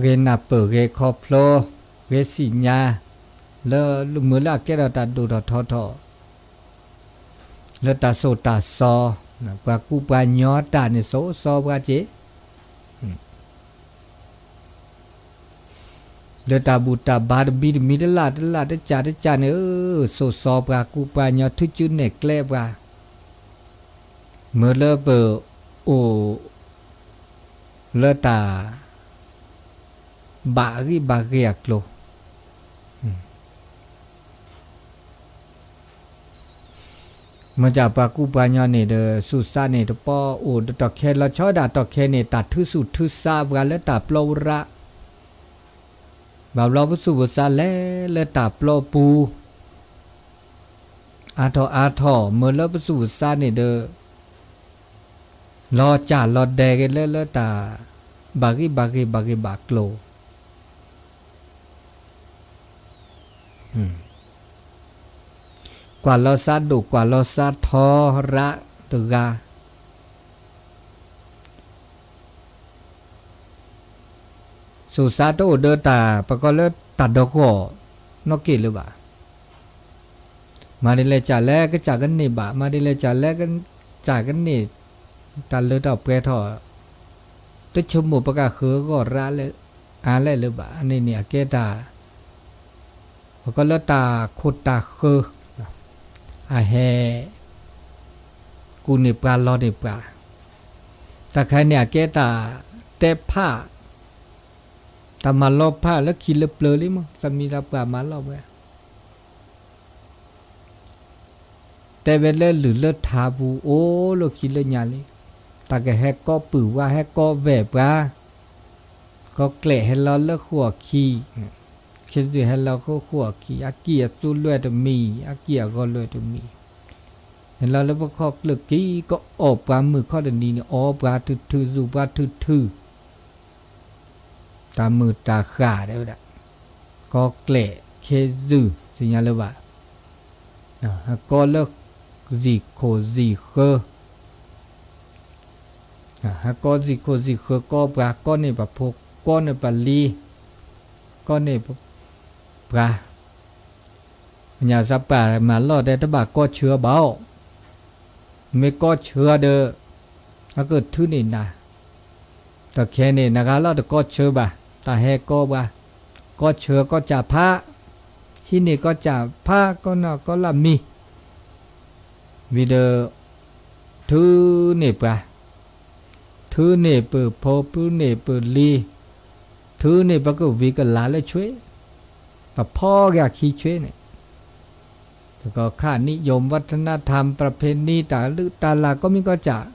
နၢ်ပၢၢ်ဂ့ၤခီဖျိ ဂ့ၤသ့ၣ်ညါ လၢမုၢ်လၢအကဲထီၣ်တၢ်ဒိၣ်ထီၣ်ထီထီၣ် လၢတၢ်သိၣ်တၢ်သီ ပှၤကူပှၤညီတၢ်န့ၣ် စိာ်စီပှၤက့ၤ လၢတၢ်ဘူၣ်တၢ်ဘါတမံၤတမံၤတလၢ်တလၢ်တကၢ်တကၢ်န့ၣ် စိာ်စီပှၤကူပှၤညီ ထုကၠူနဲၣ်ကျဲပှၤ မ့ၢ်လၢပအိၣ် လၢတၢ် ဘၣ်အဂံၢ်ဘၣ်ဂ့ၤအကျိၤ မ့ၢ်တၢ်ပှၤကူပှၤညီန့ၣ်ဒီး သူၣ်စါန့ၣ်တပီၢ်အိၣ်ဒီးတီၢ်ခဲလီၤဆီဒၣ်တီၢ်ခဲန့ၣ် တၢ်ထုသူၣ်ထုသးပှၤလၢတၢ်ပျီဝဲရၣ် ဘၣ်ဘျီပသူၣ်ပသးလဲၤလၢတၢ်ပျီပူၤ အါထီၣ်အါထီၣ် မ့ၢ်လၢပသူၣ်ပသးန့ၣ်ဒီး လီၤစၢ်လီၤဒဲးက့ၤလၢလၢတၢ် ဘၣ်ဂံၢ်ဘၣ်ဂ့ၤဘၣ်ဂ့ၤဘၣ်ကျိၤ ကွၢ်လီၤသးဒိၣ်ကွၢ်လီၤသးထီရၣ်တဂၤ သူၣ်စါတအိၣ်ဒီးတၢ် ပကိးလၢတၢ်ဒီဂီၢ်နီၢ်က့ၣ်လၢၤဘၣ်. မၤဒ်လဲၣ်စၢ်လဲၣ်ကစၢ်ကန့ၢ်ဘၣ်, မၤဒ်လဲၣ်စၢ်လဲၣ်ကစၢ်ကန့ၢ် တၢ်လၢတၢ်ပှဲၤထီၣ် တဆိကမိၣ်ပကဃုအဂီၢ်ရၣ်လၢ အါလဲၣ်လၢၤဘၣ်. အန့ၣ်န့ၣ် အကဲတၢ် ပကိးလၢတၢ်ခိၣ်တၢ်ဃၢၤ အဟဲ ကူၣ်န့ၢ်ပှၤလီၤန့ၢ်ပှၤ, တၢ်ခါန့ၣ် အကဲတၢ်တဲဖး တၢ်မၤလီၤဖးလၢခံလၢပျၢၤလံမး, သးမံသးပှၢ်မၤလီၤဝဲ တဲဝဲလၢလုၢ်လၢထးပူၤအိၣ်လၢခံလၢညါလံ, တၢ်ကဟဲကီပုၢ်ဝဲ ဟဲကီဝဲၢ်ပှၤ, ကီကျဲးဟဲလီၤလၢဃိာ်ခံ, ခ့သုးဟဲလီၤဃိာ်ဃိာ်ခံ, အကံၢ်အသူလွဲၢ်တမံၤ, အကံၢ်အဂီၤလွဲၢ်တမံၤ, ဟဲလီၤလၢပခီၣ်ကျၢၢ်ခံ, ကအီၣ်ပှၤမုၢ်ခီၣ်တနံၤန့ၣ် အီပှၤထုထု သူၣ်ပှၤထုထု တၢ်မုာ်တၢ်ဃၢ်တဲဝဲဒၣ်, ကီကျဲးခ့သုး သ့ၣ်ညါလၢၤဘၣ်, ဟဲကီလၢ စံၣ်ခိၣ်စံၣ်ဃၢၤ, ဟဲကီစံၣ်ခိၣ်စံၣ်ဃၢၤ ကီပှၤ ကီန့ၢ်ပဖိ ကီန့ၢ်ပလံၤ, ကီန့ၢ်ပှၤ ညၣ်သးပှၢ်မၤလီၢ်တဲ တဘၣ်ကီဆၢဘၣ်အီၤ, မ့ၢ်ကီဆၢဒီး အကထုးန့ၢ်နၤ, တၢ်ခဲန့ၣ် နဂၤလီၤတကီဆၢဘၣ်, တၢ်ဟဲကီပှၤ, ကီဆၢကီၢ်စၢ်ဖး, ဟံးန့ၢ်ကီၢ်စၢ်ဖး ကီၢ်နီၢ်ကီၢ်လၢမံၤ, ဝံၤဒီး ထုးန့ၢ်ပှၤ, ထုးန့ၢ်ပဖိ ထုးန့ၢ်ပလံၤ, ထုးန့ၢ်ပကဝံၤကလၤလၢဆွ့, ပဖီက့ၤအခံဆွ့န့ၣ်, ပကီၢ်ခါ นิยมวัฒนธรรม ประเพณี တၢ်လုၢ်တၢ်လၢ်ကိးမံၤကိးစၢ်,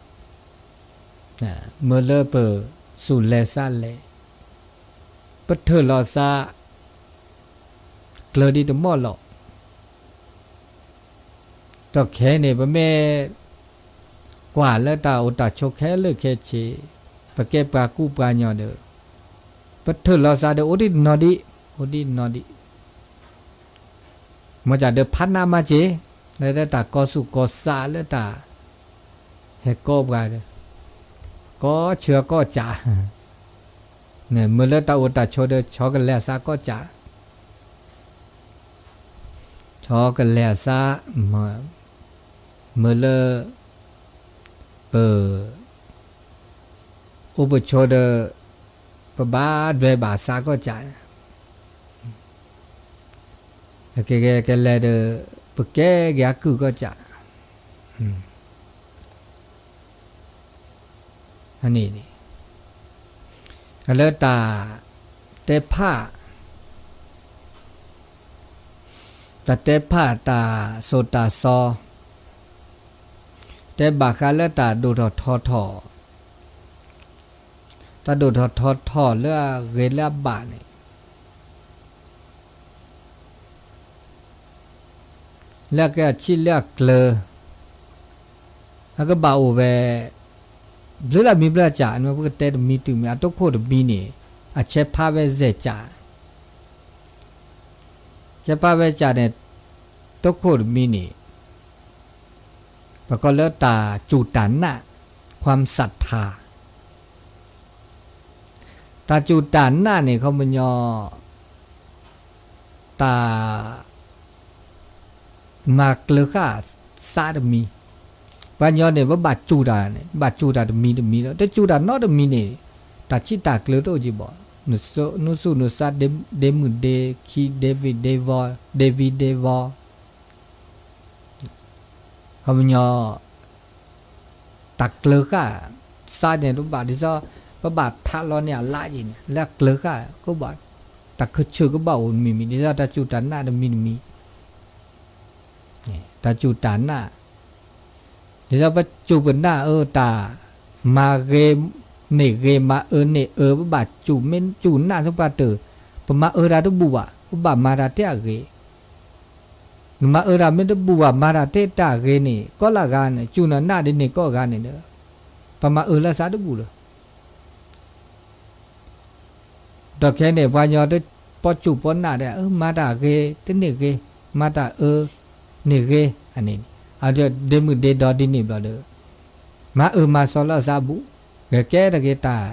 မ့ၢ်လၢပသူၣ်လဲၤသးလဲၤ, ပထၢၣ်လီၤသး ကျၢၤဒံးတမီၢ်လီၤ. တၢ်ခဲန့ၣ် ပမ့ၢ်ကွၢ်လၢတၢ်အိၣ်တၢ်ဆိးခဲလၢာ်ခဲဆ့, ပကဲပှၤကူပှၤညီဒီး ပထၢၣ်လီၤသးဒီး အိၣ်ဒံးနီၢ်ဒံး, အိၣ်ဒံးနီၢ်ဒံး, မ့ၢ်တၢ်ဒီးဖးနးမးက့ၤ, လၢတၢ်ကီဆူၣ်ကီသးလၢတၢ် ဟဲကီပှၤဒီး ကီဆၢကီၢ်စး, မ့ၢ်လၢတၢ်အိၣ်တၢ်ဆိးဒီး ဆီကလဲၤအသးကီၢ်စး, ဆီကလဲၤအသး, မ့ၢ်လၢ ပ အိၣ်ပဆိးဒီး ပဘၣ်ဒွဲဘၣ်သးကီၢ်စး, ကကလဲၤဒီး ပကဲက့ၤအကုၢ်ကီၢ်စး, န့ၣ် လၢတၢ် တဲဖး တၢ်တဲဖးတၢ်သိၣ်တၢ်သီ, တဲဘၣ်ဃးလၢတၢ်ဒိၣ်ထီၣ်ထီထီၣ်, တၢ်ဒိၣ်ထီၣ်ထီထီၣ်လၢအဂ့ၤလၢအဘၣ်န့ၣ် လၢအကဲအဆံးလၢအကျၢၤ, အကဘၣ်အိၣ်ဝဲ ဘျုးလၢမံဘျုးလၢစး, ပကတဲတမံၤတုၤမံၤ အတိခိၣ်တမံၤန့ၣ် အဆဲးဖးဝဲစဲးစး, ဆဲးဖးဝဲစးန့ၣ် တိခိၣ်တမံၤန့ၣ် ပကိးလၢတၢ်စူၢ်တၢ်နာ်, ความศรัทธา, တၢ်စူၢ်တၢ်နာ်န့ၣ် ခီပညီ တၢ် မၤကျၢၤဃာ်သးတမံၤ, ပှၤကညီန့ၣ် ပဘၣ်စူၢ်တၢ်န့ၣ် ဘၣ်စူၢ်တၢ်တမံၤတမံၤလီၤ. တစူၢ်တၢ်နီတမံၤန့ၣ် တၢ်ဆံးတၢ်ကျၢၤတအိၣ်က့ၤဘၣ်, နူသူၣ်နူသး ဒ့မုၣ်ဒ့ခံ ဒ့ဝံၣ်ဒ့ဝီ, ဒ့ဝံၣ်ဒ့ဝီ ခီပညီ တၢ်ကျၢၤဃာ် သးန့ၣ် ပဘၣ်ဒ်သိး ပဘၣ်ထးလီၤန့ၢ်အလါက့ၤန့ၣ် လၢအကျၢၤဃာ်ကဘၣ်, တၢ်ခၢၣ်ဆၢကဘၣ်အိၣ်တမံၤမံၤ ဒ်သိးတၢ်စူၢ်တၢ်နာ်တမံၤတမံၤ, တၢ်စူၢ်တၢ်နာ်, ဒ်သိးပစူၢ်ပနာ်အၢတၢ်, မၤဂ့ၤန့ၢ်ဂ့ၤ မၤအၢန့ၢ်အၢ ပဘၣ်စူၢ်မ့ၢ်စူၢ်နာ်သပှၢ်တၢၢ်, ပမၤအၢတၢ်တဘူၣ်ဘၣ် ပဘၣ်မၤတၢ်ထဲအဂ့ၤ နမၤအၢတၢ်မ့ၢ်တဘူၣ်ဘၣ် မၤတၢ်ထဲတၢ်ဂ့ၤန့ၣ် ကိးလၢဂၤန့ၣ် စူၢ်နၢ်နၢ်ဒ်န့ၣ်ကိးဂၤန့ၣ်ဒီး ပမၤအၢလၢသးတဘူၣ်လၢၤ. ဒီးခဲန့ၣ် ပှၤကညီတပီစူၢ်ပီနာ်ဒီး အၢ မၤတၢ်ဂ့ၤတန့ၢ်ဂ့ၤ, မၤတၢ်အၢန့ၢ်ဂ့ၤန့ၣ်, အဒ့မုၣ်ဒ့ဒီဒ်န့ၣ်ဘျီဒီး မၤအၢမၤသီလၢအသးဘူၣ်, ဂဲၤကဲတဂ့ၤတၢ်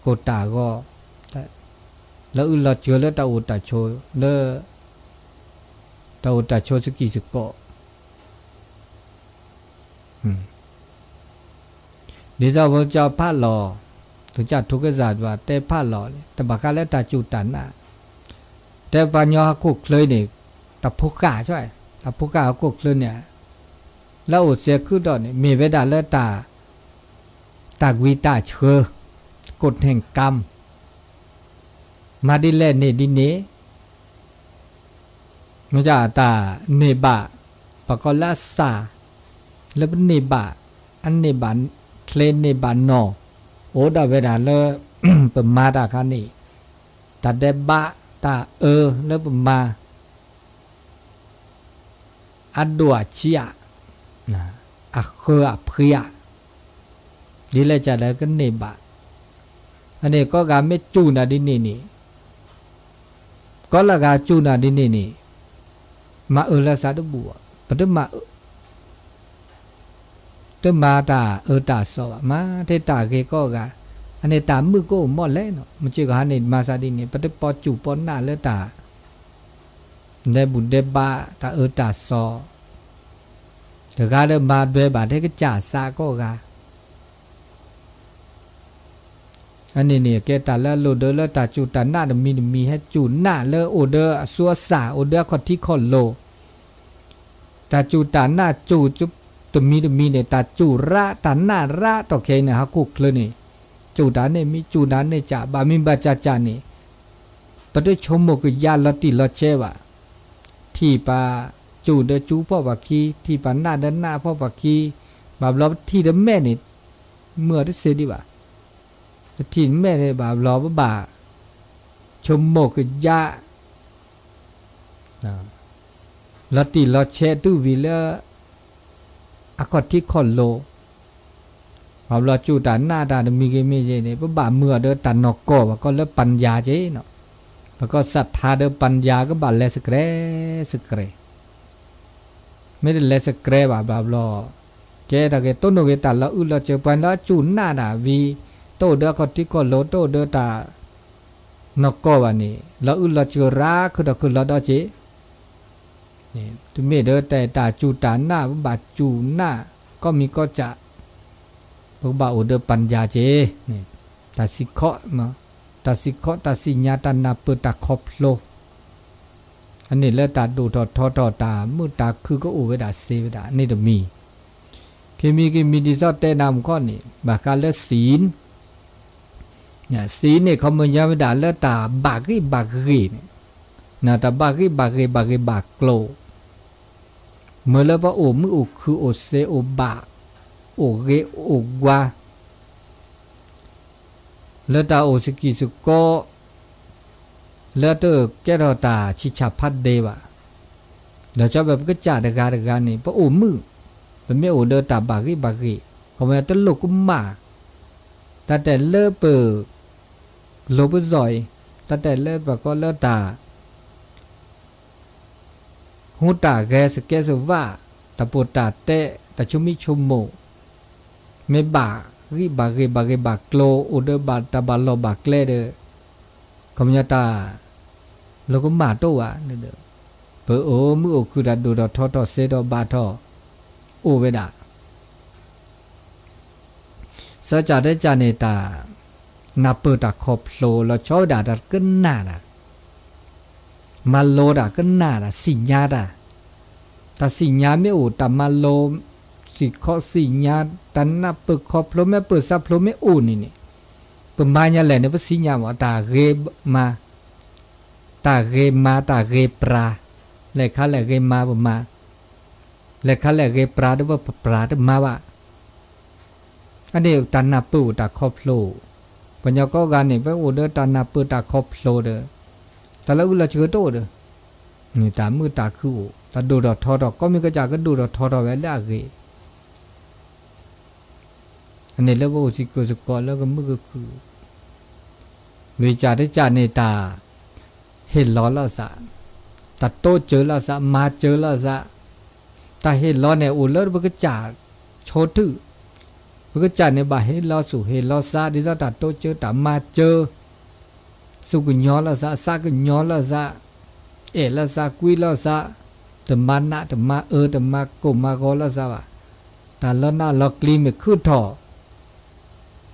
ကိၢ်တၢ်ဂီၤ လၢအုၣ်လီၤစၢၤလၢတၢ်အိၣ်တၢ်ဆိးလၢ တၢ်အိၣ်တၢ်ဆိးစကံၢ်စကီး, ဒ်သိးပကစၢ်ဖးလီၤ, သုကစၢ်ထိးကစၢ်ဒွးတဲဖးလီၤ တဘၣ်ဃးလၢတၢ်စူၢ်တၢ်နာ်, တဲပှၤကညီဟီၣ်ခိၣ်ချၢအံၤန့ၣ် တၢ်ဖိဃၢ်, တၢ်ဖိဃၢ်ဟီၣ်ခိၣ်ချၢန့ၣ် လၢအအိၣ်စဲခုဒီးန့ၣ် မ့ၢ်ဝဲဒၣ်လၢတၢ် တၢ်ကွံတၢ်ဆှၢ, ကိၣ်ထၣ်ကၢမ် မၤဒ်လဲၣ်န့ၢ်ဒ်န့ၣ်, မ့ၢ်တၢ်န့ၢ်ဘၣ်, ပကိးလၢအစၢ်, လၢပန့ၢ်ဘၣ်, အန့ၢ်ဘၣ်ချ့န့ၢ်ဘၣ်နီၢ်, အိၣ်ဒၣ်ဝဲဒၣ်လၢ ပမၤတၢ်ခါန့ၣ်, တၢ်ဒဲးဘးတၢ်အၢလၢပမၤ အဒိၣ်အဆံးဧါ, အဃၢအဖှံဧါ, ဒ်လဲၣ်ကဒီးကန့ၢ်ဘၣ်, အန့ၣ်ကိးဂၤမ့ၢ်စူၢ်နၤဒ်န့ၣ်န့ၣ်, ကိးလၢဂၤစူၢ်နၤဒ်န့ၣ်န့ၣ်, မၤအၢလၢသးတဘူၣ်ဘၣ်, ပတမၤ တမၤတၢ်အၢတၢ်သီဘၣ်, မၤထဲတၢ်ဂ့ၤကိးဂၤ, အန့ၣ်တၢ်မုာ်ကအိၣ်မးလဲၣ်နီၤ, မ့ၢ်စ့ၢ်ကီးဟါန့ၣ် မၤသးဒ်န့ၣ် ပတပီစူၢ်ပီနာ်လၢတၢ် ဒဲဘူၣ်ဒဲဘး တၢ်အၢတၢ်သီ, တဂၤဒီးမၤဒွဲဘၣ်ထဲကစၢ်သးကိးဂၤ အန့ၣ်န့ၣ် ကဲတၢ်လၢအလိၣ်ဒၢလၢတၢ်စူၢ်တၢ်နာ်တမံၤတမံၤ ဟဲစူၢ်နာ်လၢအိၣ်ဒီးအသူအသၣ် အိၣ်ဒီးအခီၣ်ထံးခီၣ်လိၤ, တၢ်စူၢ်တၢ်နာ်စူၢ်တမံၤတမံၤန့ၣ် တၢ်စူၢ်ရးတၢ်နာ်ရး တီၢ်ခဲအံၤန့ၣ် ဟီၣ်ခိၣ်ချၢန့ၣ် စူၢ်တၢ်န့ၣ်မံၤ စူၢ်တၢ်န့ၣ်ကၢ် ဘၣ်မံၤဘၣ်ကၢ်ကၢ်န့ၣ် ပတဆိကမိၣ်ကယါလီၤတံၢ်လီၤဆဲးဘၣ်, ထံၣ်ပာ်စူၢ်ဒီးစူၢ်ဖီၣ်ပှၤခံ ထံၣ်ပာ်နၢ်ဒီးနၢ်ဖီၣ်ပှၤခံ, ဘၣ်ဘျီပထံၣ်တမဲာ်န့ၣ် မုာ်အီၤတသ့ဒံးဘၣ်, ပထံၣ်တမဲာ်န့ၣ် ဘၣ်ဘျီပဘၣ် ဆိကမိၣ်ကယါ လီၤတံၢ်လီၤဆဲးတုၤဝံၤလၢ အခီၣ်ထံးခီၣ်လိၤ, ဘၣ်ဘျီစူၢ်တၢ်နာ်တၢ်တမံၤဂ့ၤမ့ၢ်ဂ့ၤန့ၣ် ပဘၣ်မုာ်အီၤဒီးတၢ်နီၢ်ကီၢ် ပကိးလၢပၢ်ယၤက့ၤနီၤ, ပကိးသထါဒီးပၢ်ယၤကဘၣ်လဲၤစကြဲးစကြဲး မ့ၢ်တလဲၤစကြဲဘၣ်ဘျီဘျီ, ကဲထီၣ်က့ၤ တိၢ်နီၣ်က့ၤတၢ်လီၤအုၣ်လီၤစၢၤ ပှၤလၢအစူၢ်နာ်တၢ်ဝံၤ, တအိၣ်ဒီးအခီၣ်ထံးခီၣ်လိၤ တအိၣ်ဒီးတၢ်နီၢ်ကီၢ်ဘၣ်န့ၣ် လီၤအုၣ်လီၤစၢၤရၣ် ခုၣ်ထီၣ်ခုၣ်လီၤဒီးက့ၤ, တမ့ၢ်ဒီးတၢ် တၢ်စူၢ်တၢ်နာ် ပဘၣ်စူၢ်နာ် ကီၢ်မံၤကီၢ်စဲၣ်, ပကဘၣ်အိၣ်ဒီးပၣ်ယၣ်က့ၤ, တၢ်စံးခီ, တၢ်စံးခီ တၢ်စံၣ်ညါ တၢ်နၢ်ပၢၢ် တၢ်ခီဖျိ အန့ၣ်လၢတၢ်ဒိၣ်ထီၣ်ထီထီၣ် တၢ်မုာ်တၢ်ခုၣ်ကအိၣ်ဝဲဒၣ်စ့ဝဲဒၣ်န့ၣ်တမံၤ, ခံမံၤခံမံၤဒ်သိးတဲနၤမူခီန့ၣ် ဘၣ်ဃးလၢစံၣ်, စံၣ်န့ၣ် ခီပညီဝဲဒၣ်လၢတၢ်ဘၣ်ဂ့ၢ်ဘၣ်ဂ့ၢ်န့ၣ်, တၢ်ဘၣ်ဂ့ၢ်ဘၣ်ဂ့ၢ် ဘၣ်ဂ့ၢ်ဘၣ်ကျိၤ, မ့ၢ်လၢပအိၣ်မုာ်အိၣ်ခုၣ်အိၣ်စ့အိၣ်ဘၣ်, အိၣ်ဂ့ၤအိၣ်ဝါ လၢတၢ်အိၣ်စကံၢ်စကီး, လၢတကဲထီၣ်တၢ်ဆံးဆံးဖးဒဲးဘၣ်, ဒီးကၠီဖဲပကစၢ်တဂၤတဂၤန့ၣ် ပအိၣ်မုာ်, ပမ့ၢ်အိၣ်ဒီးတၢ်ဘၣ်ဂ့ၢ်ဘၣ်ဂ့ၢ် ခီပညီတလိၣ်ကမၣ်, တၢ်တဲလၢပ လိၤပစီၣ်အံၤ, တၢ်တဲလၢပှၤကိးလၢတၢ် ဟူးတၢ်ဂဲၤ စကဲစဝၣ်, တၢ်ပိာ်တၢ်တဲ, တၢ်ဆိမိၣ်ဆိကမိၣ်, မ့ၢ်ဘၣ်ဂံၢ်ဘၣ်ဂ့ၤ ဘၣ်ဂ့ၢ်ဘၣ်ကျိၤ အိၣ်ဒီးဘၣ်တၢ်ဘၣ်လီၢ်ဘၣ်ကျဲဒီး, ခီပညီတၢ် လိၣ်ကမၣ်တအိၣ်ဘၣ်, ပအိၣ်မုာ်အိၣ်ခုၣ်တၢ်ဒိၣ်ထီၣ်ထီထီၣ်စ့ဒီးဘၣ်ထီၣ် အိၣ်ဝဲဒၣ် စၢကၠၢ်တကၠၢ်န့ၣ် တၢ် နၢ်ပၢၢ်တၢ်ခီဖျိ လီၤဆီဝဲဒၣ်တၢ်ကနၣ်တၢ်, မၤလိတၢ်ကနၣ်တၢ် သ့ၣ်ညါတၢ်, တၢ်သ့ၣ်ညါမ့ၢ်အိၣ် တၢ်မၤလိ စံးခီသ့ၣ်ညါ တၢ်နၢ်ပၢၢ်ခီဖျိ မ့ၢ်ပၢၢ်ဆၢဖျိမ့ၢ်အိၣ်န့ၣ်န့ၣ်, ပမၤညါလဲၣ်န့ၣ် ပသ့ၣ်ညါမး တၢ်ဂ့ၤမၤ, တၢ်ဂ့ၤမၤ တၢ်ဂ့ၤပြၤ, လဲၤခါလဲၣ်ဂ့ၤမၤပမၤ လဲၤခါလဲၣ်ဂ့ၤပြၤဒီးပပြၤတမၤဘၣ်. အန့ၣ်တၢ်နၢ်ပၢၢ်အိၣ်တၢ်ခီဖျိ, ပှၤကညီကိးဂၤန့ၣ် ပအိၣ်ဒီးတၢ်နၢ်ပၢၢ်တၢ်ခီဖျိဒီး တၢ်လၢအုၣ်လီၤစှၤတအိၣ်ဒီး, တၢ်မုာ်တၢ်ခုၣ်အိၣ် တၢ်ဒိၣ်ထီၣ်ထီထီၣ် ကိးမံၤကစၢ်ကဒိၣ်ထီၣ်ထီထီၣ်ဝဲလၢအဂ့ၤ အန့ၣ်လၢပအိၣ်စ့ၢ်ကီးစ့ၢ်ကီးလၢကမုာ်ကခုၣ်, လွံၢ်ကစၢ်တကစၢ်န့ၣ် တၢ်ဟ့ၣ်လီၤလိာ်သး, တၢ်တိစၢၤလိာ်သး မၤစၢၤလိာ်သး, တၢ်ဟ့ၣ်လီၤန့ၣ် အိၣ်လၢပကစၢ်ဆိထုး, ပကစၢ်န့ၣ်ဘၣ်ဟ့ၣ်လီၤသူၣ်ဟ့ၣ်လီၤသး ဒ်သိးတၢ်တိစၢၤတၢ်မၤစၢၤ သူၣ်ကညီၤလိာ်သး သးကညီၤလိာ်သး, အဲၣ်လိာ်သးကွံလိာ်သး, တမၤနးတမၤအၢ တမၤကိၢ်မၤဂီၤလိာ်သးဘၣ်, တၢ်လီၤနးလီၤကျံမ့ၢ်ခုၣ်ထီၣ် ဒီး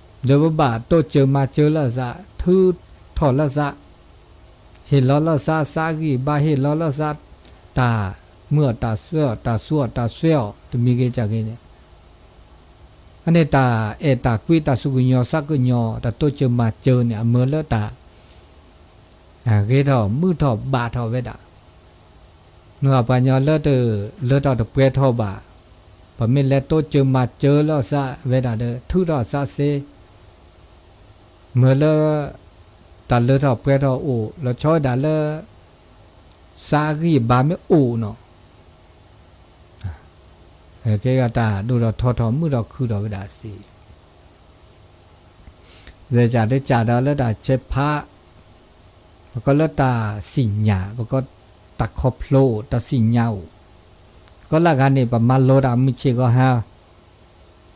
ပဘၣ်တိစၢၤမၤစၢၤလိာ်သး ထုးထီၣ်လိာ်သး, ဟ့ၣ်လီၤလိာ်သး သးအဂံၢ်အဘါ ဟ့ၣ်လီၤလိာ်သး, တၢ်မုာ်အီၤတၢ်ဆှၢအီၤ တၢ်ဆူးအီၤတၢ်ဆှဲအီၤ တမံၤဂ့ၤကၢ်ဂ့ၤန့ၣ်, အန့ၣ်တၢ်အဲၣ်တၢ်ကွံ တၢ်သူၣ်ကညီၤသးကညီၤ တၢ်တိစၢၤမၤစၢၤန့ၣ် အမၢလၢတၢ် ဂ့ၤထီၣ်မုာ်ထီၣ်ဘၣ်ထီၣ်ဝဲဒၣ်, မ့ၢ်ပှၤကညီလၢတလၢထီၣ်တပှဲၤထီၣ်ဘၣ်, ပမ့ၢ်လဲၤတိစၢၤမၤစၢၤလိာ်သးဝဲဒၣ်ဒီး ထုးထီၣ်သးစ့ မၢလၢ တၢ်လၢထီၣ်ပှဲၤထီၣ်အိၣ် လီၤဆီဝဲဒၣ်လၢ သးအဂံၢ်အဘါမ့ၢ်အိၣ်နီၤ, ကဲတၢ်ဒိၣ်ထီၣ်ထီထီၣ်မုာ်ထီၣ်ခုၣ်ထီၣ်ဝဲဒၣ်စ့ ကစၢ်တကစၢ်ဒီးလၢတၢ်ဆဲးဖး, ပကိးလၢတၢ်သ့ၣ်ညါ ပကိးတၢ်ခီဖျိအိၣ် တၢ်သ့ၣ်ညါအိၣ်, ပကိးလၢဂၤန့ၣ် ပမၤလိတၢ်မုၢ်ဆ့ၣ်ဂီၤဟါ,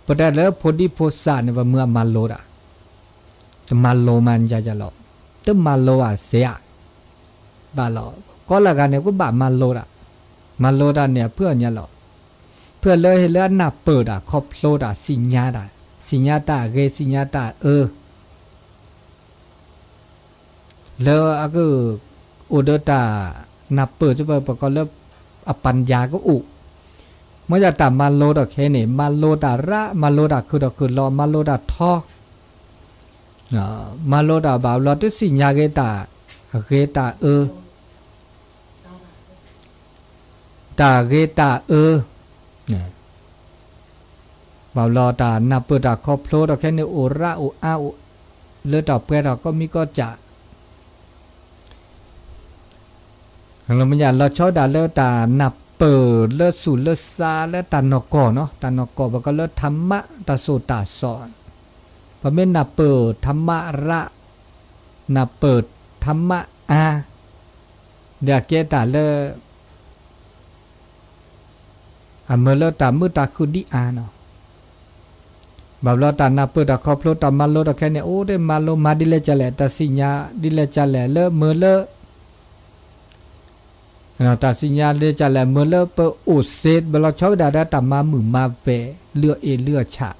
ပတဲလၢဖိဒံဖိသၣ်န့ၣ် ပမုၢ်အမၤလိတၢ်, တမၤလိမၤညါယၤလီၤ, တမၤလိဘၣ်စ့ဧါ, ဘၣ်လီၤ ကိးလၢဂၤန့ၣ် ကဘၣ်မၤလိတၢ်, မၤလိတၢ်န့ၣ် အဖုၣ်အီၣ်ညါလီၤ, ဖုၣ်လၢဟ့ၣ်လၢအနၢ်ပၢၢ်တၢ်ခီဖျိတၢ်သ့ၣ်ညါတၢ်, သ့ၣ်ညါတၢ်အဂ့ၤ သ့ၣ်ညါတၢ်အၢ လၢအကအိၣ်ဒီးတၢ်နၢ်ပၢၢ် ပကိးလၢ အပၣ်ယၣ်ကအိၣ်, မ့ၢ်ဒၣ်တၢ်မၤလိဒီးခဲအံၤန့ၣ် မၤလိတၢ်ရၣ် မၤလိတၢ်ခုၣ်ထီၣ်ခုၣ်လီၤ မၤလိတၢ်ထီ မၤလိတၢ်ဘၣ်ဘျီ တသ့ၣ်ညါက့ၤတၢ်အဂ့ၤတၢ်အၢ တၢ်ဂ့ၤတၢ်အၢ, ဘၣ်ဘျီတၢ်နၢ်ပၢၢ်တၢ်ခီဖျိဒီးခဲန့ၣ် အိၣ်ရၣ်အိၣ်အါအိၣ် လၢတၢ်ပှဲၤထီၣ်ကိးမံၤကိးကၢ်, လၢမ့ၢ်ညါလီၤဆီဒၣ်လၢတၢ်နၢ်ပၢၢ်လၢသူၣ်လၢသးလၢတၢ်နီၢ်ကီၢ်နီၤ, တၢ်နီၢ်ကီၢ် ပကိးလၢထးမး တၢ်သိၣ်တၢ်သီ, ပမ့ၢ်နၢ်ပၢၢ်ထးမးရၣ်, နၢ်ပၢၢ်ထးမးအါ, ဒီးအကဲတၢ်လၢ ပ အမၢလၢတၢ်မုာ်တၢ်ခုၣ်ဒ်အါနီၤ, ဘၣ်ဘျီတၢ်နၢ်ပၢၢ်တၢ်ခီဖျိတၢ်မၤလိတခါန့ၣ် အိၣ်ဒ်မၤလိမၤဒ်လဲၣ်ကလဲၣ် တၢ်စံၣ်ညါဒ်လဲၣ်ကလဲၣ်လၢမၢလၢ တၢ်စံၣ်ညါဒ်လဲၣ်ကလဲၣ် မၢလၢပအိၣ်စ့ ဘၣ်လီၤဆီဝဲဒၣ်ဒီးတၢ်မၤမုာ်မၤဝဲၤ လုၢ်အအ့ၣ်လုၢ်အဆၣ်,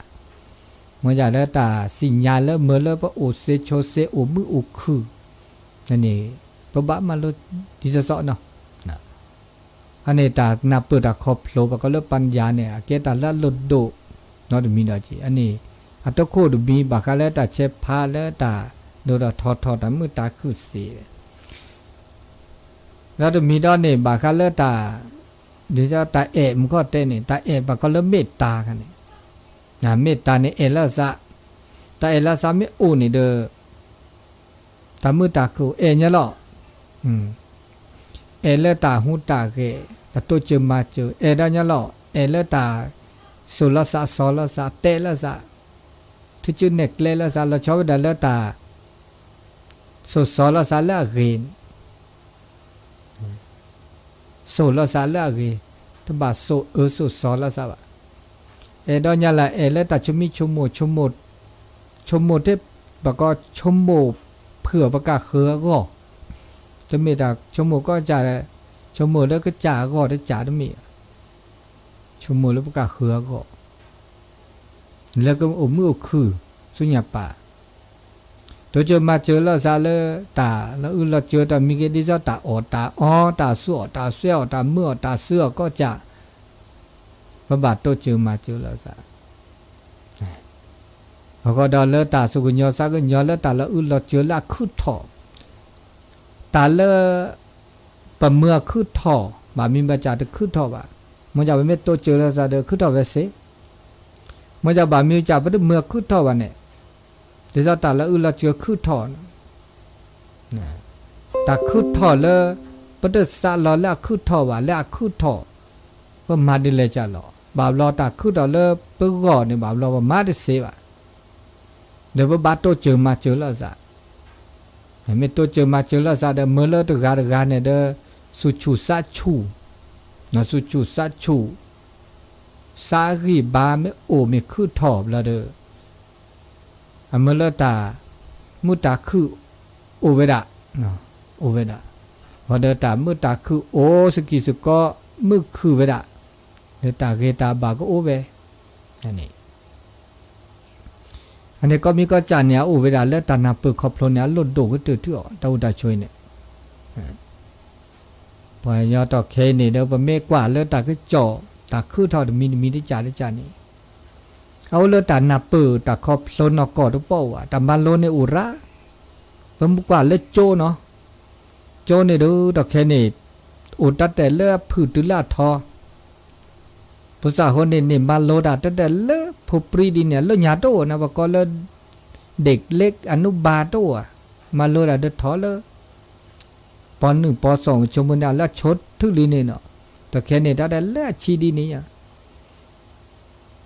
မ့ၢ်ဒၣ်လၢတၢ်စံၣ်ညါလၢမၢလၢပအိၣ်စ့ဆိစ့အိၣ်မုာ်အိၣ်ခုၣ်န့ၣ် ပဘၣ်မၤလိဒ်သိးသိးနီၤ. အန့ၣ်တၢ်နၢ်ပၢၢ်တၢ်ခီဖျိ ပှၤကိးလၢပညါန့ၣ် အကဲတၢ်လၢအလိၣ်ဒိၣ်နီတမံၤဒီးက့ၤ အန့ၣ် အတခိၣ်တမံၤ ဘၣ်ဃးလၢတၢ်ဆဲးဖးလၢတၢ်ဒိၣ်ထီၣ်ထီထီၣ်တၢ်မုာ်တၢ်ခုၣ်စ့ ဒီးတမံၤဒီးန့ၣ် ဘၣ်ဃးလၢတၢ် ဒ်သိးတၢ်အဲၣ်မူခီၣ်တဲန့ၣ် တၢ်အဲၣ်ပှၤကိးလၢမ့ၢ်တၢ်ခါန့ၣ်, မ့ၢ်တၢ်န့ၣ်အဲၣ်လၢသး, တၢ်အဲၣ်လၢသးမ့ၢ်အိၣ်န့ၣ်ဒီး တၢ်မုာ်တၢ်ခုၣ်အဲၣ်ညါလီၤ. အဲၣ်လၢတၢ်ဟူးတၢ်ဂဲၤ တၢ်တိစၢၤမၤစၢၤ အဲၣ်ဒၣ်ညါလီၤ. အဲၣ်လၢတၢ် စိာ်လီၤသးစီလီၤသး တဲလီၤသး ထုကၠူနဲၣ်ကျဲလီၤသး လီၤဆီဝဲဒၣ်လၢတၢ် စိာ်စီလီၤသးလၢအဂ့ၤန့ၣ် စိာ်လီၤသးလၢအဂ့ၤ, တဘၣ်စိာ်အၢစိာ်စီလီၤသးဘၣ်. အဲၣ်ဒိးညါလၢအဲၣ်လၢတၢ်ဆိမိၣ်ဆိမိၣ်, ဆိကမိၣ်ထဲ ပကိးဆိကမိၣ်ဖုၣ်အီၤပကစၢ်ဃၢၤအဂီၢ်, တမ့ၢ်တၢ်ဆိကမိၣ်ကီၢ်စဲၣ်, ဆိကမိၣ်လၢကစၢ်အဂီၢ်တကစၢ်တမ့ၢ်, ဆိကမိၣ်လၢပကစၢ်ဃၢၤအဂီၢ် လၢကအိၣ်မုာ်အိၣ်ခုၣ် ဆူညါပၢ် တိစၢၤမၤစၢၤလီၤသးလၢ တၢ်လၢအုၣ်လီၤစၢၤတၢ်မံၤဂ့ၤ ဒ်သိးတၢ်အီၣ်တၢ်အီ တၢ်သူၣ်အီၣ်တၢ်ဆှၢအီၣ် တၢ်မုာ်အီၣ်တၢ်ဆှၢအီၣ်ကီၢ်စဲၣ်, ပဘၣ်တိစၢၤမၤစၢၤလီၤသး အဃိဒီးလၢတၢ်သူၣ်ကညီၤသးကညီၤလၢတၢ်လၢအုၣ်လီၤစၢၤလၢအခုၣ်ထီၣ်, တၢ်လၢ ပမၢအခုၣ်ထီၣ် ဘၣ်မံၤဘၣ်စၢ်တခုၣ်ထီၣ်ဘၣ်. မ့ၢ်ဒ်ပမ့ၢ်တိစၢၤလီၤသးဒီးခုၣ်ထီၣ်ဝဲစ့ၢ်, မ့ၢ်ဒ်ဘၣ်မံၤဘၣ်စၢ်ပတမၢအခုၣ်ထီၣ်ဘၣ်န့ၣ်, ဒ်သိးတၢ်လၢအုၣ်လီၤစၢၤခုၣ်ထီၣ် တၢ်ခုၣ်ထီၣ်လၢ ပတသးလီၤလၢအခုၣ်ထီၣ်ဘၣ် လၢအခုၣ်ထီၣ်, ပမၤဒ်လဲၣ်ကလဲၣ်, ဘၣ်ဘျီတၢ်ခုၣ်ထီၣ်လၢပဂီၢ်န့ၣ် ဘၣ်ဘျီပမၤတသ့ဘၣ်, ဒီးပဘၣ်တိစၢၤမၤစၢၤလီၤသး, မ့ၢ်တိစၢၤမၤစၢၤလီၤသးဒီး မၢလၢတဂၤတဂၤန့ၣ်ဒီး သူၣ်ဆူၣ်သးဆူၣ်, သူၣ်ဆူၣ်သးဆူၣ်, သးဂံၢ်ဘါမ့ၢ်အိၣ်မ့ၢ်ခုၣ်ထီၣ်ဘျီဒီး အမၢလၢတၢ် မုာ်တၢ်ခုၣ်အိၣ်ဝဲဒၣ်, အိၣ်ဝဲဒၣ်, ဃီဒီးတၢ်မုာ်တၢ်ခုၣ်အိၣ်စကံၢ်စကီ မုာ်ခုၣ်ဝဲဒၣ်, ဒီးတၢ်ဂ့ၤတၢ်ဘၣ်ကအိၣ်ဝဲ, န့ၣ် အန့ၣ်ကီၢ်မံၤကီၢ်စဲၣ်န့ၣ် အအိၣ်ဝဲဒၣ်လၢတၢ်နၢ်ပၢၢ်ခီဖျိန့ၣ် အလိၣ်ဒိၣ်ကတၢၢ်ထူၣ်အီၤ တၢ်အိၣ်တၢ်ဆိးအံၤန့ၣ်, ပှၤကညီတီၢ်ခဲအံၤန့ၣ်ဒီး ပမ့ၢ်ကွၢ်လၢတၢ်ကစီၣ် တၢ်ခုၣ်ထီၣ်တမံၤတမံၤတကးတကးန့ၣ်, အအိၣ်လၢတၢ်နၢ်ပၢၢ်တၢ်ခီဖျိနီၢ်ကီၢ်တပီၢ်ဘၣ်, တၢ်မၤလိန့ၣ်အိၣ်ရၣ်, ပမ့ၢ်ကွၢ်လၢကၠိနီၤ, ကၠိန့ၣ်ဒီးတီၢ်ခဲန့ၣ် အိၣ်တၢ်တဲာ်လၢအဖုၣ်တုၤလၢအထီ ပစးဃိန့ၣ်န့ၣ် မၤလိတၢ်တၢ်တဲာ်လၢဖိပြံဒ်န့ၣ် လၢညါတအိၣ်န့ၣ် ပကိးလၢ ဒ့ၣ်လ့ၣ်အနုဘၣ်တအိၣ်ဧါ, မၤလိတၢ်ဒၢထီၣ်လၢ ပီနုၣ်ပီသီၣ် ဆိကမိၣ်န့ၣ် လၢအဆိထုးလံန့ၣ်နီၤ, တၢ်ခဲန့ၣ်တၢ်တဲာ်လၢအဆံးဒ်န့ၣ်ညါ,